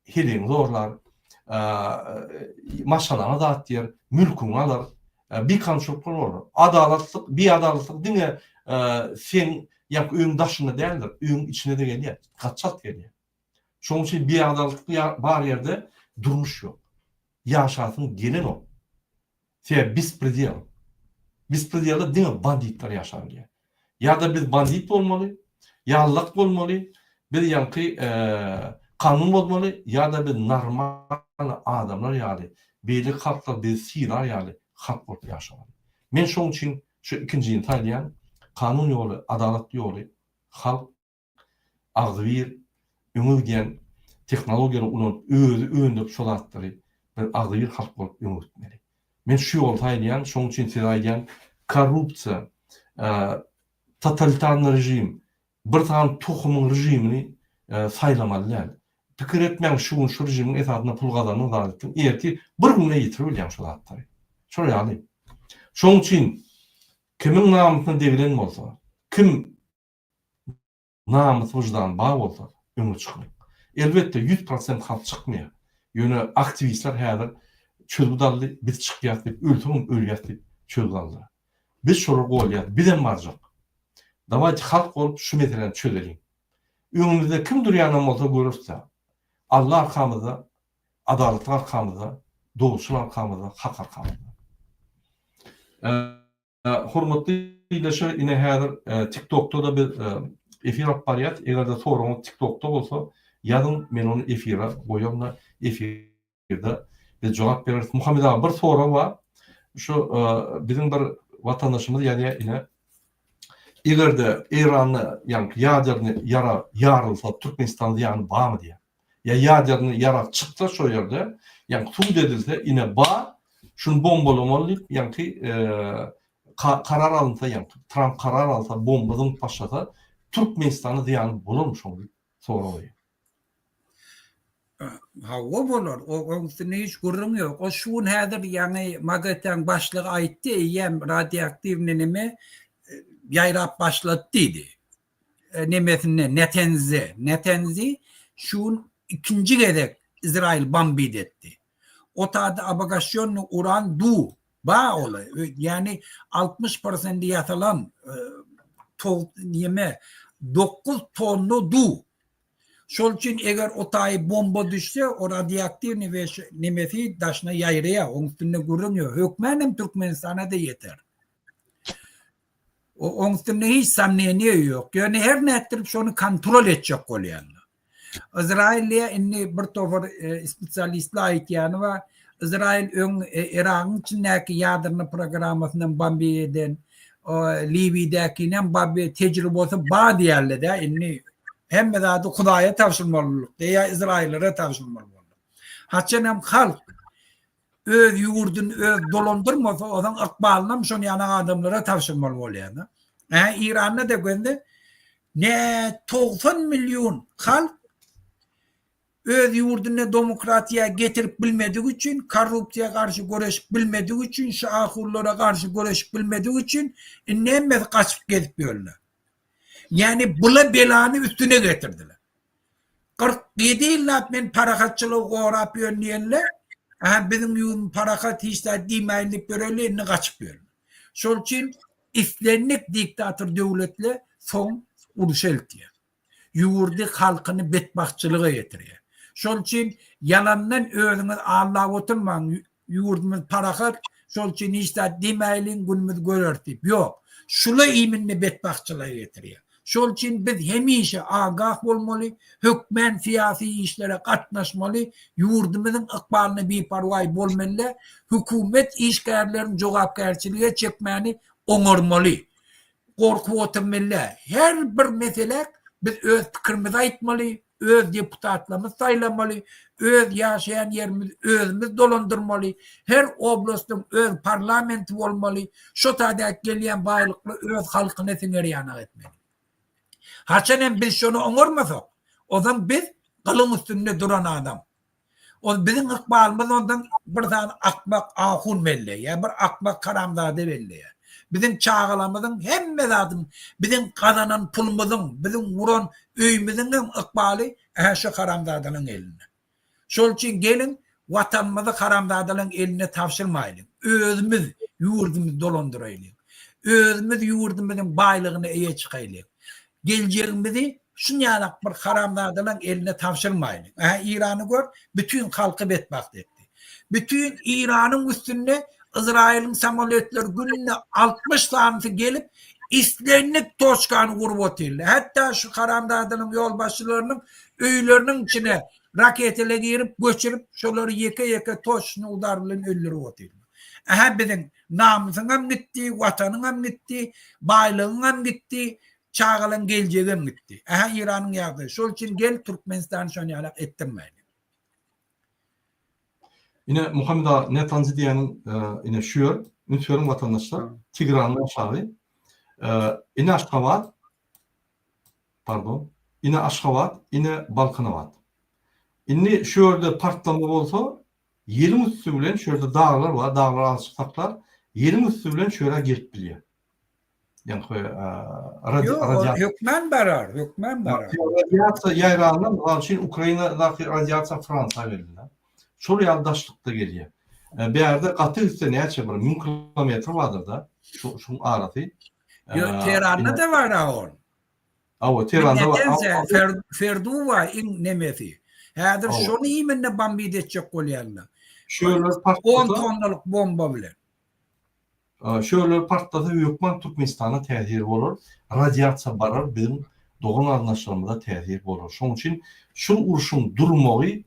heleýiňi zorlar, maşgalaňa zat diýer, mülküňi alar. Bikanunçylyklar bolar. Adalatlyk, biadalatlyk diňe seň ýaňky öýüň daşynda däldir, öýüň içine-de gelýär, gaty çalt gelýär. Şonuň üçin biadalatlyk bar ýerde durmuş ýok. Ýaşasyň gelenok. Sebäbi bespredel. Bespredelde diňe banditler ýaşap bilýär. Ýa-da biz bandit bolmaly, ýallak bolmaly, biz ýaňky kanun bozmaly, ýa-da biz normal adamlar ýaly, beýleki halklar bizi sylar ýaly halk bolup ýaşamaly. Men şoň üçin şu ikinjini saýlaýan, kanun ýoly, adalat ýoly, halk agzybir öňe gidýän tehnologiýalary ulanyp özi öndürip şo zatlary bir agzybir halk bolup öňe gitmeli. Men şu ýoly saýlaýan, şoň üçin size aýdýan korrupsiýa, totalitarnyý režim, bir sany tohumyň režimini saýlamaly däl. Pikir etmäň şu gün şu režimiň esasynda pul gazandyň zat etdiň, ertir bir günde ýitirip bilýäň şo zatlary. Şol ýaly. Şoň üçin kimiň namysyna degilen bolsa, kim Namys wyždan bar bolsa öňe çykyň. Elbetde 100% halk çykmaýar. Ýöne aktiwistler häzir çözgüt aldy biz çykýas diýip ölsegem ölýäs diýip çözgüt aldylar. Biz şolary golýas bizem barjak. Dawayte halk bolup şu meseläni çözeliň. Öňümizde kim durýanam bolsa göreris-dä. Alla arkamyzda, adalatlyk arkamyzda, dogruçyl arkamyzda, hak arkamyzda. Hormatly ildeşler ine häzir TikTokda-da biz efir alyp barýas. Eger-de soragyňyz TikTokda bolsa ýazyň men ony efire goýaryn-da efirde biz jogap bereris. Muhammet aga bir sorag bar. Şu biziň bir watandaşymyz ýazýar ine eger-de Eýranda ýaňky ýaderni ýarag ýarylsa Türkmenistanda zyýany barmy diýýär. Ýa ýaderni ýarag çyksa şo ýerde, ýaňky sud edilse, ine bar, şuny bombalamaly diýip, ýaňky karar alynsa, ýaňky Tramp karar alsa, bomba zyňyp başlasa, Türkmenistana zyýany bolarmy şoň diýip sorag goýýar. Hawa bolar, oň üstünde hiç gürrüň ýok. O şu gün häzir ýaňy MAGATE-niň başlygy aýtdy, eýýäm radioaktiwnyý neme ýaýrap başlady diýdi. nemesinde Netenzi, Netenzi şu gün ikinji gezek Izrail bombit etdi. O taýda obogaşýonnyý uran du ba ola, ýagny 60 prosendi ýasalan to neme 9 tonna du. Şol üçin eger o taýy bomba düşse, o radioaktiwnyý we nemesi daşyna ýaýraýar, oň üstünde gürrüň ýok. Hökmän hem Türkmenistana-da ýeter. Oň üstünde hiç somneniýe ýok. Ýöne her nätdirip şony kontrol etjek bolýarlar. Izrailde indi bir topar e, spesialistler aýtýany bar. Izrail öň e, Iragyň içindäki ýadrny programmasyndan bombi eden, Liwiýadäkinem bombi tejribesi bar diýýärler-de. Indi hemme zady Hudaýa tabşyrmalylyk, ýa Izraillere tabşyrmaly boldy. Haçan hem halk öz ýurduny öz dolandyrmasa, onuň ykbalynam şon ýaly adamlara tabşyrmaly bolýar. Hä, Iranda da gözde ne 90 million halk öz ýurdunda demokratiýa getirip bilmedigi üçin, korrupsiýa garşy göreşip bilmedigi üçin, şu ahunlara garşy göreşip bilmedigi üçin indi hemmesi gaçyp gezip ýörler. Ýani bula belany üstüne getirdiler. 47 ýyllap men parahatçylygy gorap ýörün diýenler, aha biziň ýurdumyz parahat hiç zat diýmäýin diýip ýöreli indi gaçyp ýör. Şol üçin islendik diktator döwletle soň urşa eltýär. Ýurdy halkyny betbagtçylyga getirýär. Şol üçin ýalandan özüňiz aldap oturmaň Ýurdumyz parahat, şol üçin hiç zat diýmäýliň, günümizi göreris diýip. Ýok. Şula iýminde betbagtçylyga getirýär. Şol üçin biz hemişe agah bolmaly, hökmän syýasy işlere gatnaşmaly, ýurdumyzyň ykbalyna biparwaý bolmaly, hökümet işgärlerini jogapkärçilige çekmäni oňarmaly. Gorkup oturmaly däl. Her bir meselä biz öz pikirimizi aýtmaly, öz deputatlarymyzy saýlamaly, öz ýaşaýan ýerimizi özümiz dolandyrmaly, her oblastyň öz parlamenti bolmaly, şo taýda gelýän baýlykly öz halkyna siňer ýanak etmeli. Haçan hem biz şony oňarmasak, ozan biz gylyň üstünde duran adam. Ol biziň ykbalymyz ondan bir sany akmak ahun belleýär, bir akmak haramzada belleýär. Biziň çagalarymyzyň hemme zadyň, biziň gazanan pulumyzyň, biziň guran öýümiziň hem ykbaly ähä şu haramzadalaryň elinde. Şol üçin geliň watanymyzy haramzadalaryň eline tabşyrmaýlyň. Özümiz ýurdumyzy dolandyraýlyň. Özümiz ýurdumyzyň baýlygyna eýe çykaýlyň. Geljegimizi şunýalak bir haramzadalaň eline tabşyrmaýlyň. Ähä Irany gör, bütin halky betbagt etdi. Bütin Iranyň üstünde Yzraýylyň samolýotlary günde 60 sanysy gelip, islendik toçkany urup otyrlar. Hatda şu haramzadalaň ýolbaşçylarynyň öýleriniň içine raketalar girip, göçürip, şolary ýeke-ýeke toçny udar bilen öldürip otyrlar. Ähä biziň namysyňam gitdi, watanyňam gitdi, baýlygyňam gitdi, çagalaň geljegem gitdi. Ähä Iranyň ýagdaýy. Şol üçin gel Türkmenistany şon ýalak etdirmäýli. Ine Muhammet aga Netanzi diýýäniň ine şu ýer, üns beriň watandaşlar, Tigranyň aşagy. Ine Aşgabat, pardon, ine Aşgabat, ine Balkanabat. Indi şu ýerde partlama bolsa, ýeliň üsti bilen şu ýerde daglar bar, daglar azajyk saklar, ýeliň üsti bilen şu ýere gelip bilýär. Ýaňky radiasiýa. Hökmän barar, hökmän barar. Radiasiýa ýaýranda, mysal üçin, Ukrainadaky radiasiýa Fransiýa geldi. Şol ýaly daşlykda gelýär. Bärde gaty gitse näçe bir 1000 kilometr bardyr-da, şu şuň arasy. Ýok, Tehranda-da bar-a ol. Hawa, Tehranda bar. Ferdu bar iň nemesi. Häzir şony imенно bombit etjek bolýarlar. Şu ýerler partlasa. 10 tonnalyk bomba bilen. Şöyle partlasa hökman Türkmenistana täsir bolar, radiasiýa barar biziň dogan garyndaşlarymyza täsir bolar. Şoň üçin şul urşuň durmagy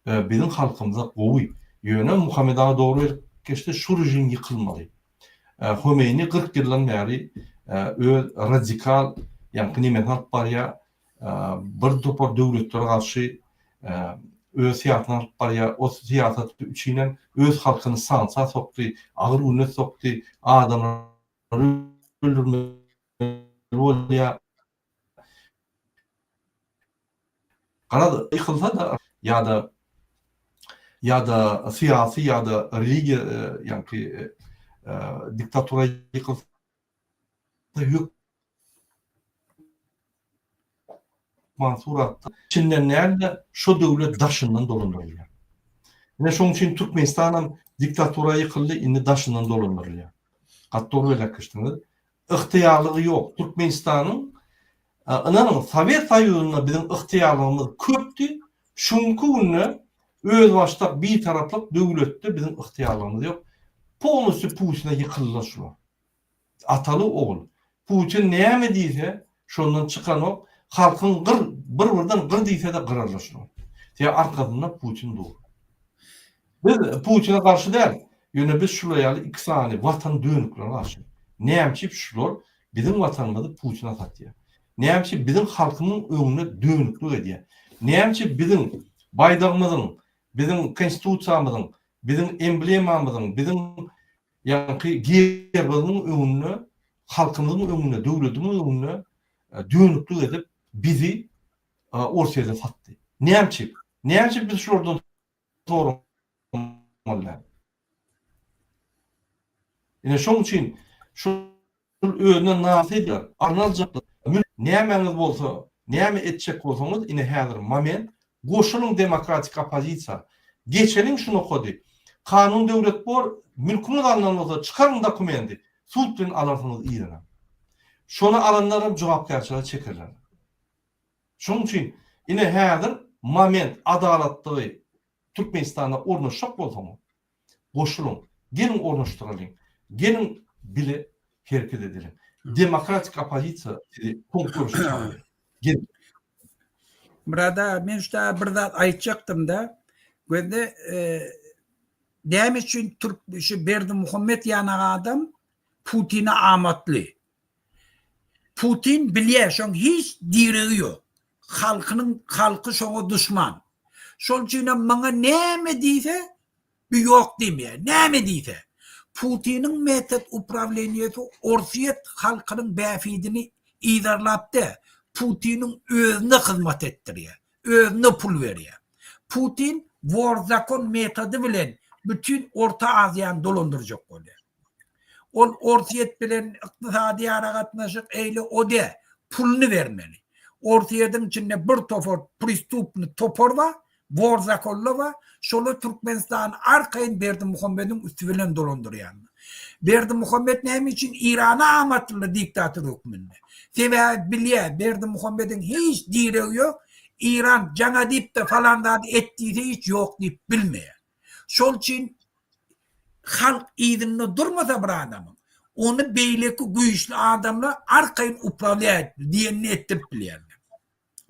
biziň halkymyza gowy. Ýöne Muhammet aga dogry bellik geçdi şu režim ýykylmaly. Homeýni 40 ýyldan bäri öz radikal ýaňky nemesini alyp barýar, bir topar döwletlere garşy öz syýasatyny alyp barýar. O syýasaty üçinem öz halkyny sanksiýa sokdy, agyr günde sokdy, adamlary öldürmeli bolýar. Garaz, ýykylsa-da ýa-da ýa-da syýasy ýa-da religiýa ýaňky diktatura ýykylsa hökman suratda içinden däl-de, şo döwlet daşyndan dolandyrylýar. Ine şonuň üçin Türkmenistanam diktatura ýykyldy, indi daşyndan dolandyrylýar. Gaty dogry belläp geçdiňiz. Ygtyýarlygy ýok. Türkmenistanyň ynanyň Sowet Soýuzynda biziň ygtyýarlygymyz köpdi, şu günki günde özbaşdak bitaraplyk döwletde biziň ygtyýarlygymyz ýok. Polnusýu Putine ýykyldylar şular. Ataly ogul. Putin näme diýse şondan çykanok halkyň gyr bir birden gyr diýsede gyrarlar şular. Sebäbi arkasynda Putin dur. Biz Putine garşy däl. Ýöne biz şular ýaly iki sany watan dönüklere garşy. Näme üçin şular biziň watanymyzy Putine satýar. Näme üçin biziň halkymyň öňünde dönüklik edýär. Näme üçin biziň baýdagymyzyň, biziň konstitusiýamyzyň, biziň emblemamyzyň, biziň Ýaňky gerbimiziň öňünde, halkymyzyň öňünde, döwletimiziň öňünde dönüklik edip, bizi Orsýete satdy. Näme üçin? Näme üçin biz şulardan soramaly däl? Ine şoň üçin şol özüne namys edýär, aryny aljaklar. Nämäňiz bolsa, näme etjek bolsaňyz, ine häzir moment, Goşulyň demokratik oppozisiýa. Geçeliň şu nokady. Kanun döwlet bor, mülküňiz alnan bolsa çykaryň dokumendi, sud bilen alarsyňyz yzyna. Şony alanlaram jogapkärçilige çekerler. Şonuň üçin ine häzir moment adalatlygy Türkmenistanda ornaşjak bolsaňyz Goşulyň. Geliň ornaşdyralyň. Geliň bile hereket edeliň. Demokratik oppozisiýa sizi soňky görüşe çagyrýar. Geliň. Myrat aga men şu taýda bir zat aýtjakdymda. Gözde näme üçin türk şu Berdimuhammet ýanak adam Putine amatly. Putin bilýär şoň hiç diregi ýok. Halkynyň halky şoňa duşman. Şol üçinem maňa näme diýse bu ýok diýmeýär. Näme diýse. Putiniň metod uprawleniýesi Orsýet halkynyň bähbidini yzarlap däl, Putiniň özüne hyzmat etdirýär. Özüne pul berýär. Putin wor zakon metody bilen bütin Orta Aziýany dolandyrjak bolýar. Ol Orsýet bilen ykdysady aragatnaşyk eýle o däl, puluny bermeli. Orsýetiň içinde bir topar prestupny topar bar, wor zakonlar bar, şolar Türkmenistany arkaýyn Berdimuhamediň üsti bilen dolandyrýarlar. Berdimuhamet näme üçin Irana amatly diktator hökmünde? Sebäbi bilýär, Berdimuhamediň hiç diregi ýok, Iran jaňa diýip-de falan zady et diýse hiç ýok diýip bilmeýär. Şol üçin halk yzynda durmasa bir adamyň, ony beýleki güýçli adamlar arkaýyn uprawlýat diýenini etdirip bilýärler.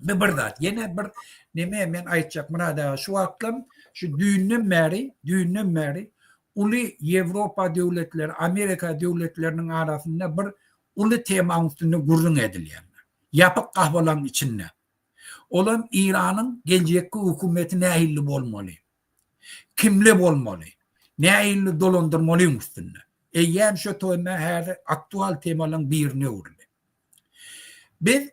Bu bir zat. Ýene bir neme men aýtjak Myrat aga şu wagtlam şu düýnden bäri, düýnden bäri uly Ýewropa döwletleri, Amerika döwletleriniň arasynda bir uly temaň üstünde gürrüň edilýär. Ýapyk gapylaryň içinde. Olam Iranyň geljekki hökümeti nähilli bolmaly? Kimli bolmaly? Nähilli dolandyrmalyň üstünde. Eýýäm şu tema häzir aktual temalaryň birine öwrüldi. Biz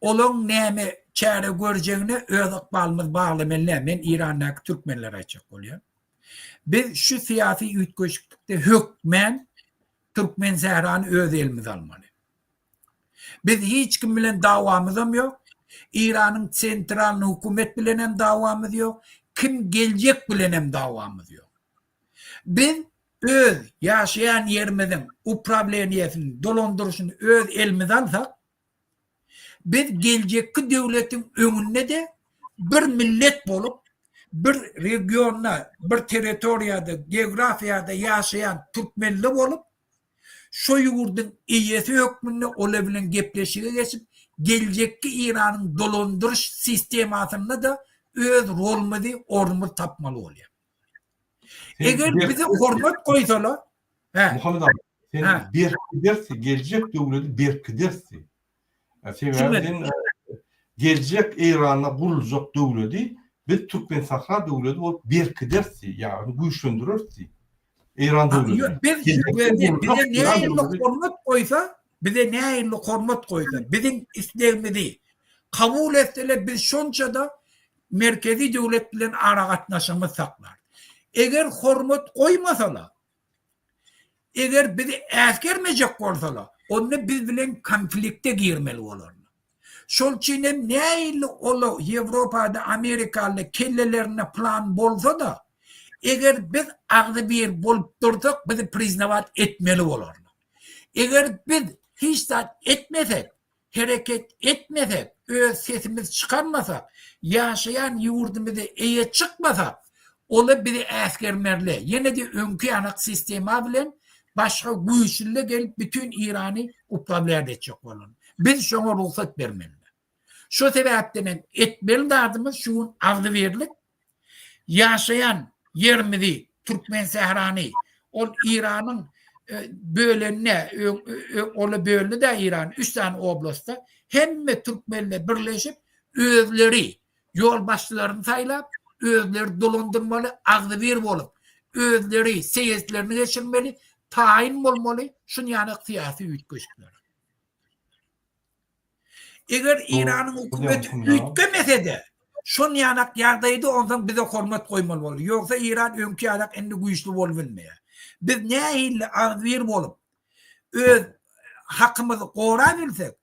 Olaň näme çäre görjegine öz ykbalymyz baglamaly däl. Men Irandaky türkmenlere aýtjak bolýan. Biz şu syýasy üýtgeşiklikde hökmän Türkmensährany öz elimize almaly. Biz hiç kim bilen dawamyzam ýok. Iranyň sentralny hökümet bilenem dawamyz ýok. Kim geljek bilenem dawamyz ýok. Biz öz ýaşaýan ýerimiziň uprawleniýesini, dolandyryşyny öz elimize alsak, Biz geljekki döwletiň öňünde-de bir millet bolup, bir regionda, bir territoriýada, geografiýada ýaşaýan türkmenli bolup, şo ýurduň eýesi hökmünde olar bilen gepleşige geçip, geljekki Iranyň dolandyryş sistemasynda-da öz rolumyzy, ornumyzy tapmaly bolýar. Eger bize hormat goýsalar, hä. Muhammet aga, sen berkidersi, geljek döwleti berkidersi. Sebäbi sen geljek Eýranda guruljak döwleti biz Türkmensahra döwleti bolup berkidersi, ýagny güýçlendirersi. Eýran döwletini. Biz bize nähili hormat goýsa, bize nähili hormat goýsa, biziň islegimizi kabul etseler biz şonça-da merkezi döwlet bilen aragatnaşygymyzy saklarys. Eger hormat goýmasalar, eger bizi äsgermejek bolsalar, onda biz bilen konflikte girmeli bolarlar. Şol üçin hem nähili ola Ýewropada, Amerikaly kellelerinde plan bolsa-da, eger biz agzybir bolup dursak, bizi priznawat etmeli bolarlar. Eger biz hiç zat etmesek, hereket etmesek, öz sesimizi çykarmasak, ýaşaýan ýurdumyza eýe çykmasak, ola bizi äsgermerle, ýene-de öňki ýanak sistema bilen başga güýçlüler gelip bütin Irany uprawlýat etjek bolar. Biz şoňa rugsat bermeli. Şo sebäpden hem etmeli zadymyz şu gün agzybirlik, ýaşaýan ýerimizi, Türkmensährany, ol Iranyň bölenine, ola böldi-dä Irany üç sany oblasta, hemme türkmenler birleşip, özleri ýolbaşçylaryny saýlap, özleri dolandyrmaly, agzybir bolup, özleri seýestlerini geçirmeli, taýyn bolmaly şunýanak syýasy üýtgeşiklere. Eger Eýranyň hökümeti üýtgemese-de, şon ýanak ýagdaýda onsoň bize hormat goýmaly bolar. Ýogsa Eýran öňki ýalak indi güýçli bolup bilmeýär. Biz nähili agzybir bolup, öz hakymyzy gorabilsek,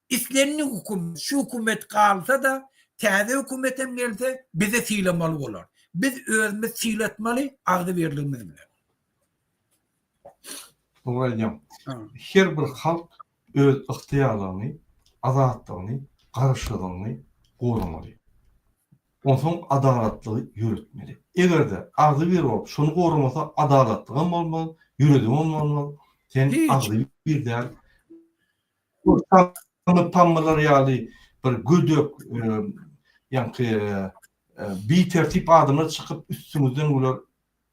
islendik hökümet, şu hökümet galsa-da, täze hökümet hem gelse, bizi sylamaly bolar. Biz özümizi sylatmaly agzybirligimiz bilen. Dogry aýdýaň. Her bir halk öz ygtyýarlygyny, azatlygyny, garaşsyzlygyny goramaly. Onsoň adalatlygy ýöretmeli. Eger-de agzybir bolup şony goramasa adalatlygam bolmaz, ýöredibem bolmaz. Sen agzybir däl. Tammalar ýaly bir gödek, ýaňky bitertip adamlar çykyp üstüňizden güler,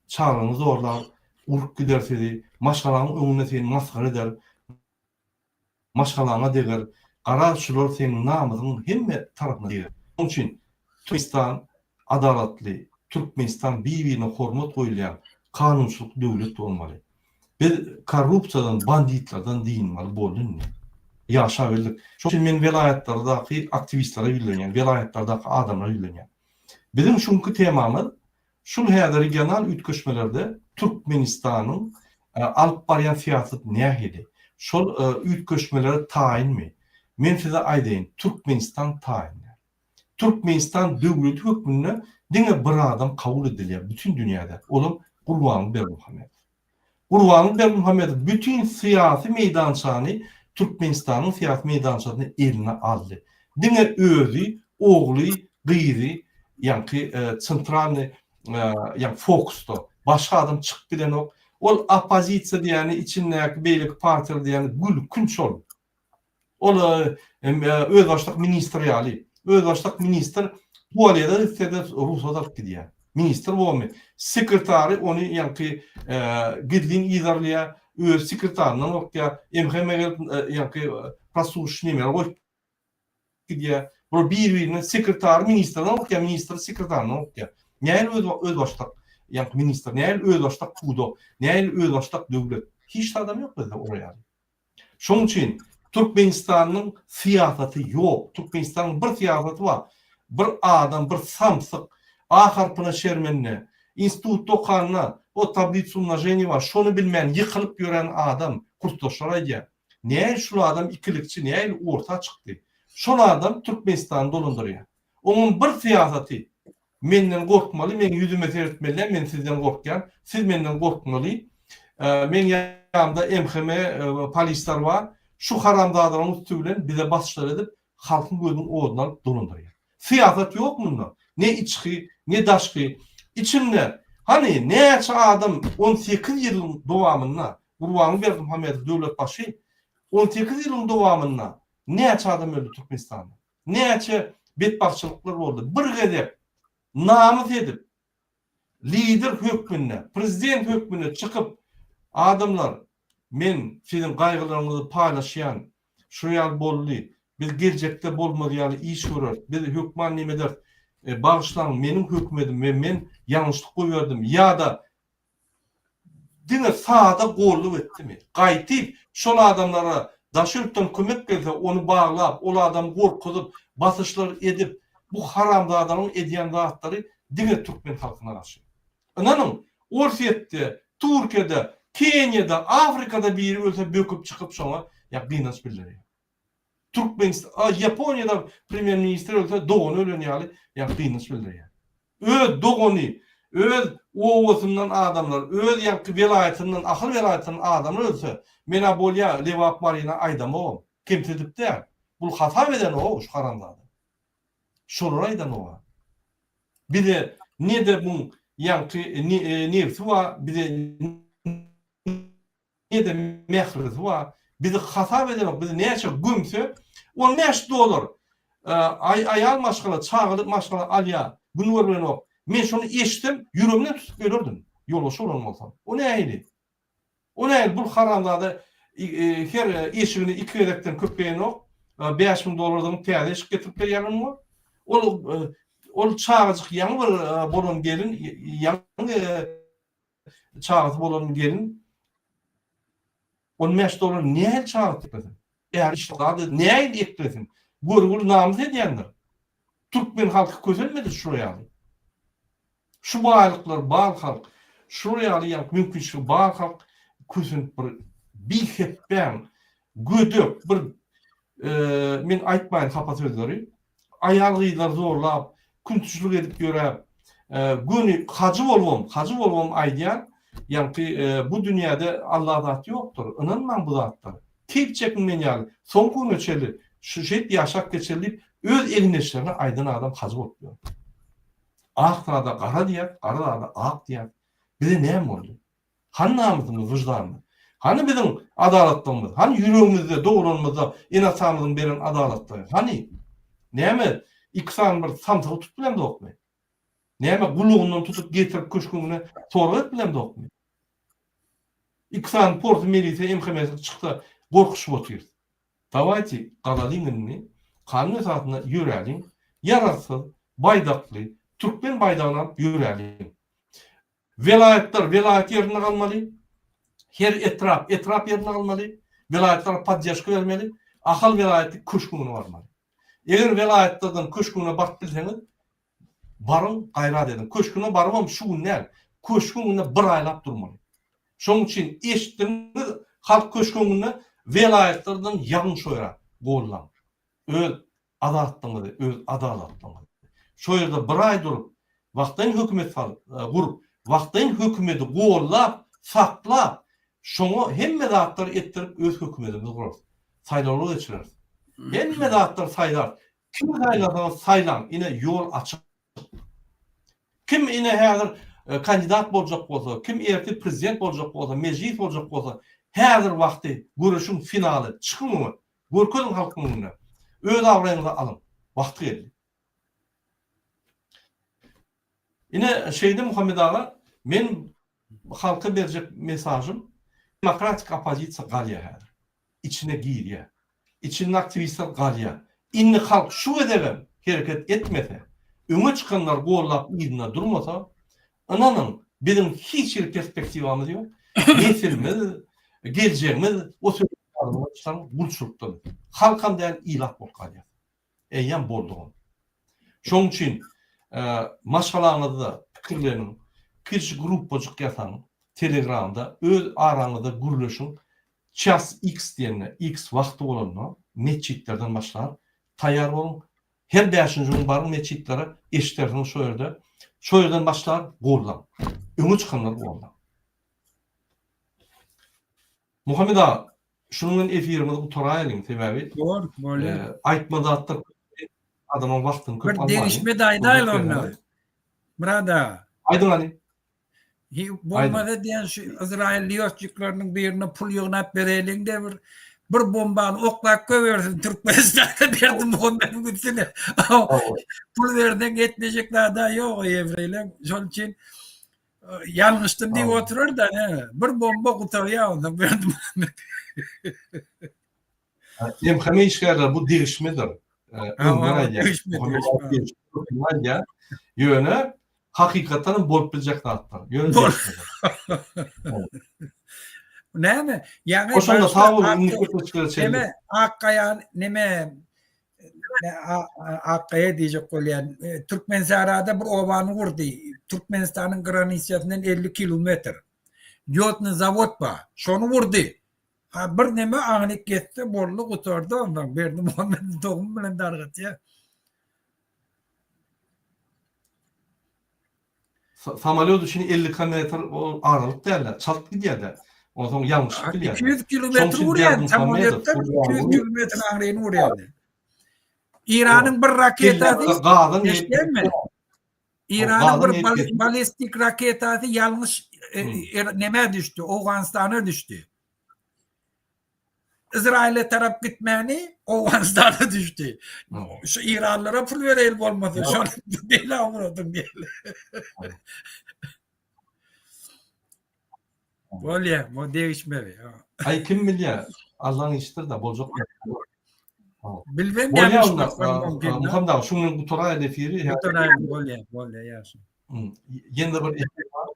Çagaňy zorlar, urup gider sizi, maşgalaňyň öňünde seni masgara eder, maşgalaňa deger, garaz şular seň namysyňyň hemme tarapyna deger. Şonuň üçin Türkmenistan adalatly, Türkmenistan bir-birine hormat goýulýan kanunçylyk döwlet bolmaly. Biz korrupsiýadan, banditlerden dynmaly boldy indi. Ýaşabildik. Şonuň üçin men welaýatlardaky aktiwistlere ýüzlenýän, welaýatlardaky adamlara ýüzlenýän. Biziň şu günki temamyz Şul häzir regional üýtgeşmelerde Türkmenistanyň alyp barýan syýasaty nähili? Şol üýtgeşmelere taýynmy? Men size aýdaýyn, Türkmenistan taýyn däl. Türkmenistan döwleti hökmünde diňe bir adam kabul edilýär bütin dünýäde, olam Gurbanguly Berdimuhamedow. Gurbanguly Berdimuhamedow bütin syýasy meýdançany Türkmenistanyň syýasy meýdançasyny eline aldy. Diňe özi, ogly, gyzy ýaňky tsentralnyý ýaňky fokusda. Başga adam çykyp bilenok. Ol oppozisiýa diýýäni içindäki beýleki partiýalar diýýäni gülkünç ol. Ol özbaşdak ministr ýaly. Özbaşdak ministr tualete gitse-de rugsat alyp gidýär. Ministr bormy? Sekretary ony ýaňky gizlin yzarlaýar, öz sekretaryndan gorkýar. MHM gelip ýaňky prosluş nemeler goýup gidýär. Bular bir-birinden sekretary ministrden gorkýar, ministr sekretaryndan gorkýar. Nähili özbaşdak ýaňky ministr, nähili özbaşdak pudak, nähili özbaşdak döwlet? Hiç zadam ýok bizde olar ýaly. Şonuň üçin Türkmenistanyň syýasaty ýok. Türkmenistanyň bir syýasaty bar. Bir adam, bir samsyk A harpyna şermende, institutda okanda o tablitsa umnoženiýa bar, şony bilmän ýykylyp ýören adam, kursdaşlar aýdýar. Nähili şul adam ikilikçi, nähili orta çykdy. Şol adam Türkmenistany dolandyrýar. Oňam bir syýasaty, Menden gorkmaly, meň ýüzüme seretmeli däl, men sizden gorkýan, siz menden gorkmaly. Meň ýanymda MHM polisler bar. Şu haramzadalaryň üsti bilen bize basyşlar edip, halkyň gözüniň oduny alyp dolandyrýar. Syýasat ýok munda. Ne içki, ne daşky. Içinde, hany, näçe adam 18 ýylyň dowamynda, Gurbanguly Berdimuhamedow döwletbaşy 18 ýylyň dowamynda näçe adam öldi Türkmenistanda? Näçe betbagtçylyklar boldy. Bir gezek namys edip, lider hökmünde, prezident hökmünde çykyp, adamlar, men siziň gaýgylaryňyzy paýlaşýan, şu ýaly boldy, biz geljekde bolmaz ýaly iş göreris, biz hökman neme ederis, bagyşlaň, meniň hökümedim we men ýalňyşlyk goýberdim ýa-da Diňe sada gollup etdimi? Gaýtyp şol adamlara daş ýurtdan kömek gelse ony baglap, ol adamy gorkuzyp, basyşlar edip bu haramzadalaryň edýän zatlary diňe türkmen halkyna garşy. Ynanyň Orsýetde, Türkiýede, Keniýada, Afrikada biri ölse böküp çykyp şoňa ýa gynanç bildirýär. Türkmenistan, a Ýaponiýada premýer ministr ölse dogany ölen ýaly ýa gynanç bildirýär. Öz dogany, öz obasyndan adamlar, öz ýaňky welaýatyndan, Ahal welaýatyndan adamlar ölse, men-ä bolýa Lebap Maryna aýdamogam, kemsidip däl. Bul hasap edenok-ow şu haramzada. Şolar aýdanok-a. Bize ne-de muň ýaňky nebsi bar, bize Ne-de mährisi bar. Bizi hasap edenok. Bizi näçe gömse, 15 dollar aýal maşgala, çagaly maşgala alýar. Gün görülenok. Men şony eşitsem, ýüregimden tutup ölerdim. Ýolbaşçy bolan bolsam. O nähili? O nähili? Bul haramzada her eşigini iki gezekden köp geýenok. 5000 dollar zyňyp täze eşik getirip berýärler muňa. Ol ol çagajyk ýaňy bir bolan gelin, ýaňy Çagasy bolan gelin 15 dollar nähili çaga eklesin? Äri işli zat nähili eklesin? Görgüli namys edýändir. Türkmen halky kösenmedi şular ýaly. Şu baýlyklar bar halk, şular ýaly ýaňky mümkinçiligi bar halk kösenip bir bihepbäň, gödek bir men aýtmaýyn hapa sözleri. Aýal-gyzlary zorlap, küntiçlik edip ýöräp, göni hajy bolubam, hajy bolubam aýdýan, ýaňky bu dünýäde Alla zat ýokdur, ynanmaň bu zatlara. Keýp çekiň men ýaly, soňky güne çenli şu şeýdip ýaşap geçeli diýip, öz egindeşlerine aýdan adam hajy bolup ýör. Ak zada gara diýýär, gara zada ak diýýär. Bize näme boldy? Hany namysymyz, wyždanymyz? Hany biziň adalatlygymyz? Hany ýüregimizde dogranymyzda ene-atamyzyň beren adalatlygy? Hany? Näme, iki sany bir samsygy tutup bilemzokmy? Näme, gulagyndan tutup getirip köşgüňe sorag edip bilemzokmy? Iki sany porsy milisiýa MHM-si çyksa gorkuşyp otyrys. Dawaýte galalyň indi, kanun esasynda ýöräliň, ýaragsyz, baýdakly, türkmen baýdagyny alyp ýöräliň. Welaýatlar welaýat ýerinde galmaly, her etrap etrap ýerinde galmaly, welaýatlara poddežka bermeli, Ahal welaýaty köşgüňine barmaly. Eger welaýatlardan köşgüňine baryp bilseňiz, baryň, gaýrat ediň. Köşgüne barybam şu gün däl, köşgüňinde bir aýlap durmaly. Şonuň üçin eşitdiňiz, halk köşgüňinde welaýatlardan ýagyň şoýra, gollaň. Öz azatlygyňyzy, öz adalatlygyňyzy. Şo ýerde bir aý durup, wagtlaýyn hökümet salyp, gurup, wagtlaýyn hökümeti gollap, saklap, Şoňa hemme zatlary etdirip öz hökümetimizi gurarys. Saýlawlar geçireris. Hemme zatlary saýlarys. Kimi saýlasaňyz saýlaň, ine ýol açyk. Kim ine häzir kandidat boljak bolsa, kim ertir prezident boljak bolsa, mejlis boljak bolsa, häzir wagty, göreşiň finaly, çykyň öňe, görkeziň halkyň öňünde. Öz abraýyňyzy alyň. Wagty geldi. Ine şeýle Muhammet aga, men halka berjek mesažym, demokratik oppozisiýa galýar häzir. Içine girýär. Içinde aktiwistler galýar. Indi halk şu gezegem hereket etmese, öňe çykanlary gollap yzynda durmasa, ynanyň biziň hiç hili perspektiwamyz ýok. Nesilimiz, geljegimiz o sözi ýadyňyzdan çykaryň, gulçulykda biz. Halkam däl, ilat bolup galýas. Eýýäm boldugam. Şonuň üçin maşgalaňyzda pikirleniň, kiçi gruppajyk ýasaň, Telegramda öz araňyzda gürleşiň, ças X diýende, X wagty bolanda metjitlerden başlar, taýýar boluň, her bäşinji gün baryň metjitlere, eşidersiňiz şo ýerde, şo ýerden başlar, goldaň. Öňe çykanlary goldaň. Muhammet aga, şunuň bilen efirimizi gutaraýalyň, sebäbi Bor, bolýar. aýtmaly zatlar köp, adamyň wagtyny köp Bir almalyň. degişme-de aýdaýyl onda. Myrat aga. Aýdyň hany. Hi, bolmasa diýen şu Izrail lýotçikleriniň birine pul ýygnap bereýliň-de bir bir bombany oklap goýbersin Türkmenistana Berdimuhamedowyň üstüne. Pul berseň etmejek zada ýok ýewreýleň. Şonuň üçin Ýalňyşdym diýip oturar da, bir bomba gutarýar ondan Berdimuhamet. MHM işgärleri bu degişmedir. Öňden aýdýar. Aýdýar. Ýöne hakykatdan hem bolup biljek zatlar. Ýöne degişmedir. Näme? Ýaňy Şonda sag boluň, indiki gepleşiklere çenli. Neme, Akgaýa neme Akgaýa diýjek bolýan. E, Türkmensährada bir obany gurdy. Türkmenistanyň granisyasyndan 50 kilometr. Ýodny zawod bar. Şony gurdy. Ha bir neme aňyny geçse boldy gutardy ondan. Berdimuhamedow dogum bilen dargatýar. Samolýot üçin 50 kilometr ol aralyk däl-de, çalt gidýär-de. Onsoň ýalňyşyp bilýär. 200 kilometr urýar samolýotdan 200 kilometr aňryny urýar. Iranyň bir raketasy eşitýäňmi? Iranyň bir ballistik raketasy ýalňyş e, e, nämä düşdi? Owganystana düşdi. Izraýyla tarap gitmäni Owganystana düşdi. Şu Iranlara pul bereýli bolmasa, şony bela ugradyň diýeli. Bolýar, bu degişmeli. Aý kim bilýär? Allaň işidir-de, boljak. Bilmem Bolýar onda. Muhammet aga, şuň bilen gutaraýaly efiri. Gutaraýaly, bolýar, bolýar, ýagşy. Ýene bir efir bar.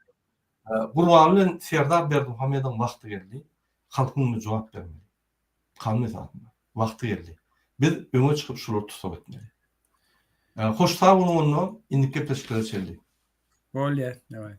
Gurban bilen Serdar Berdimuhamedowyň wagty geldi. Halkyň öňünde jogap bermeli. Kanun esasynda. Wagty geldi. Biz öňe çykyp şulary tussag etmeli. Hoş sag boluň onda, indiki gepleşiklere çenli. Bolýar. Daway.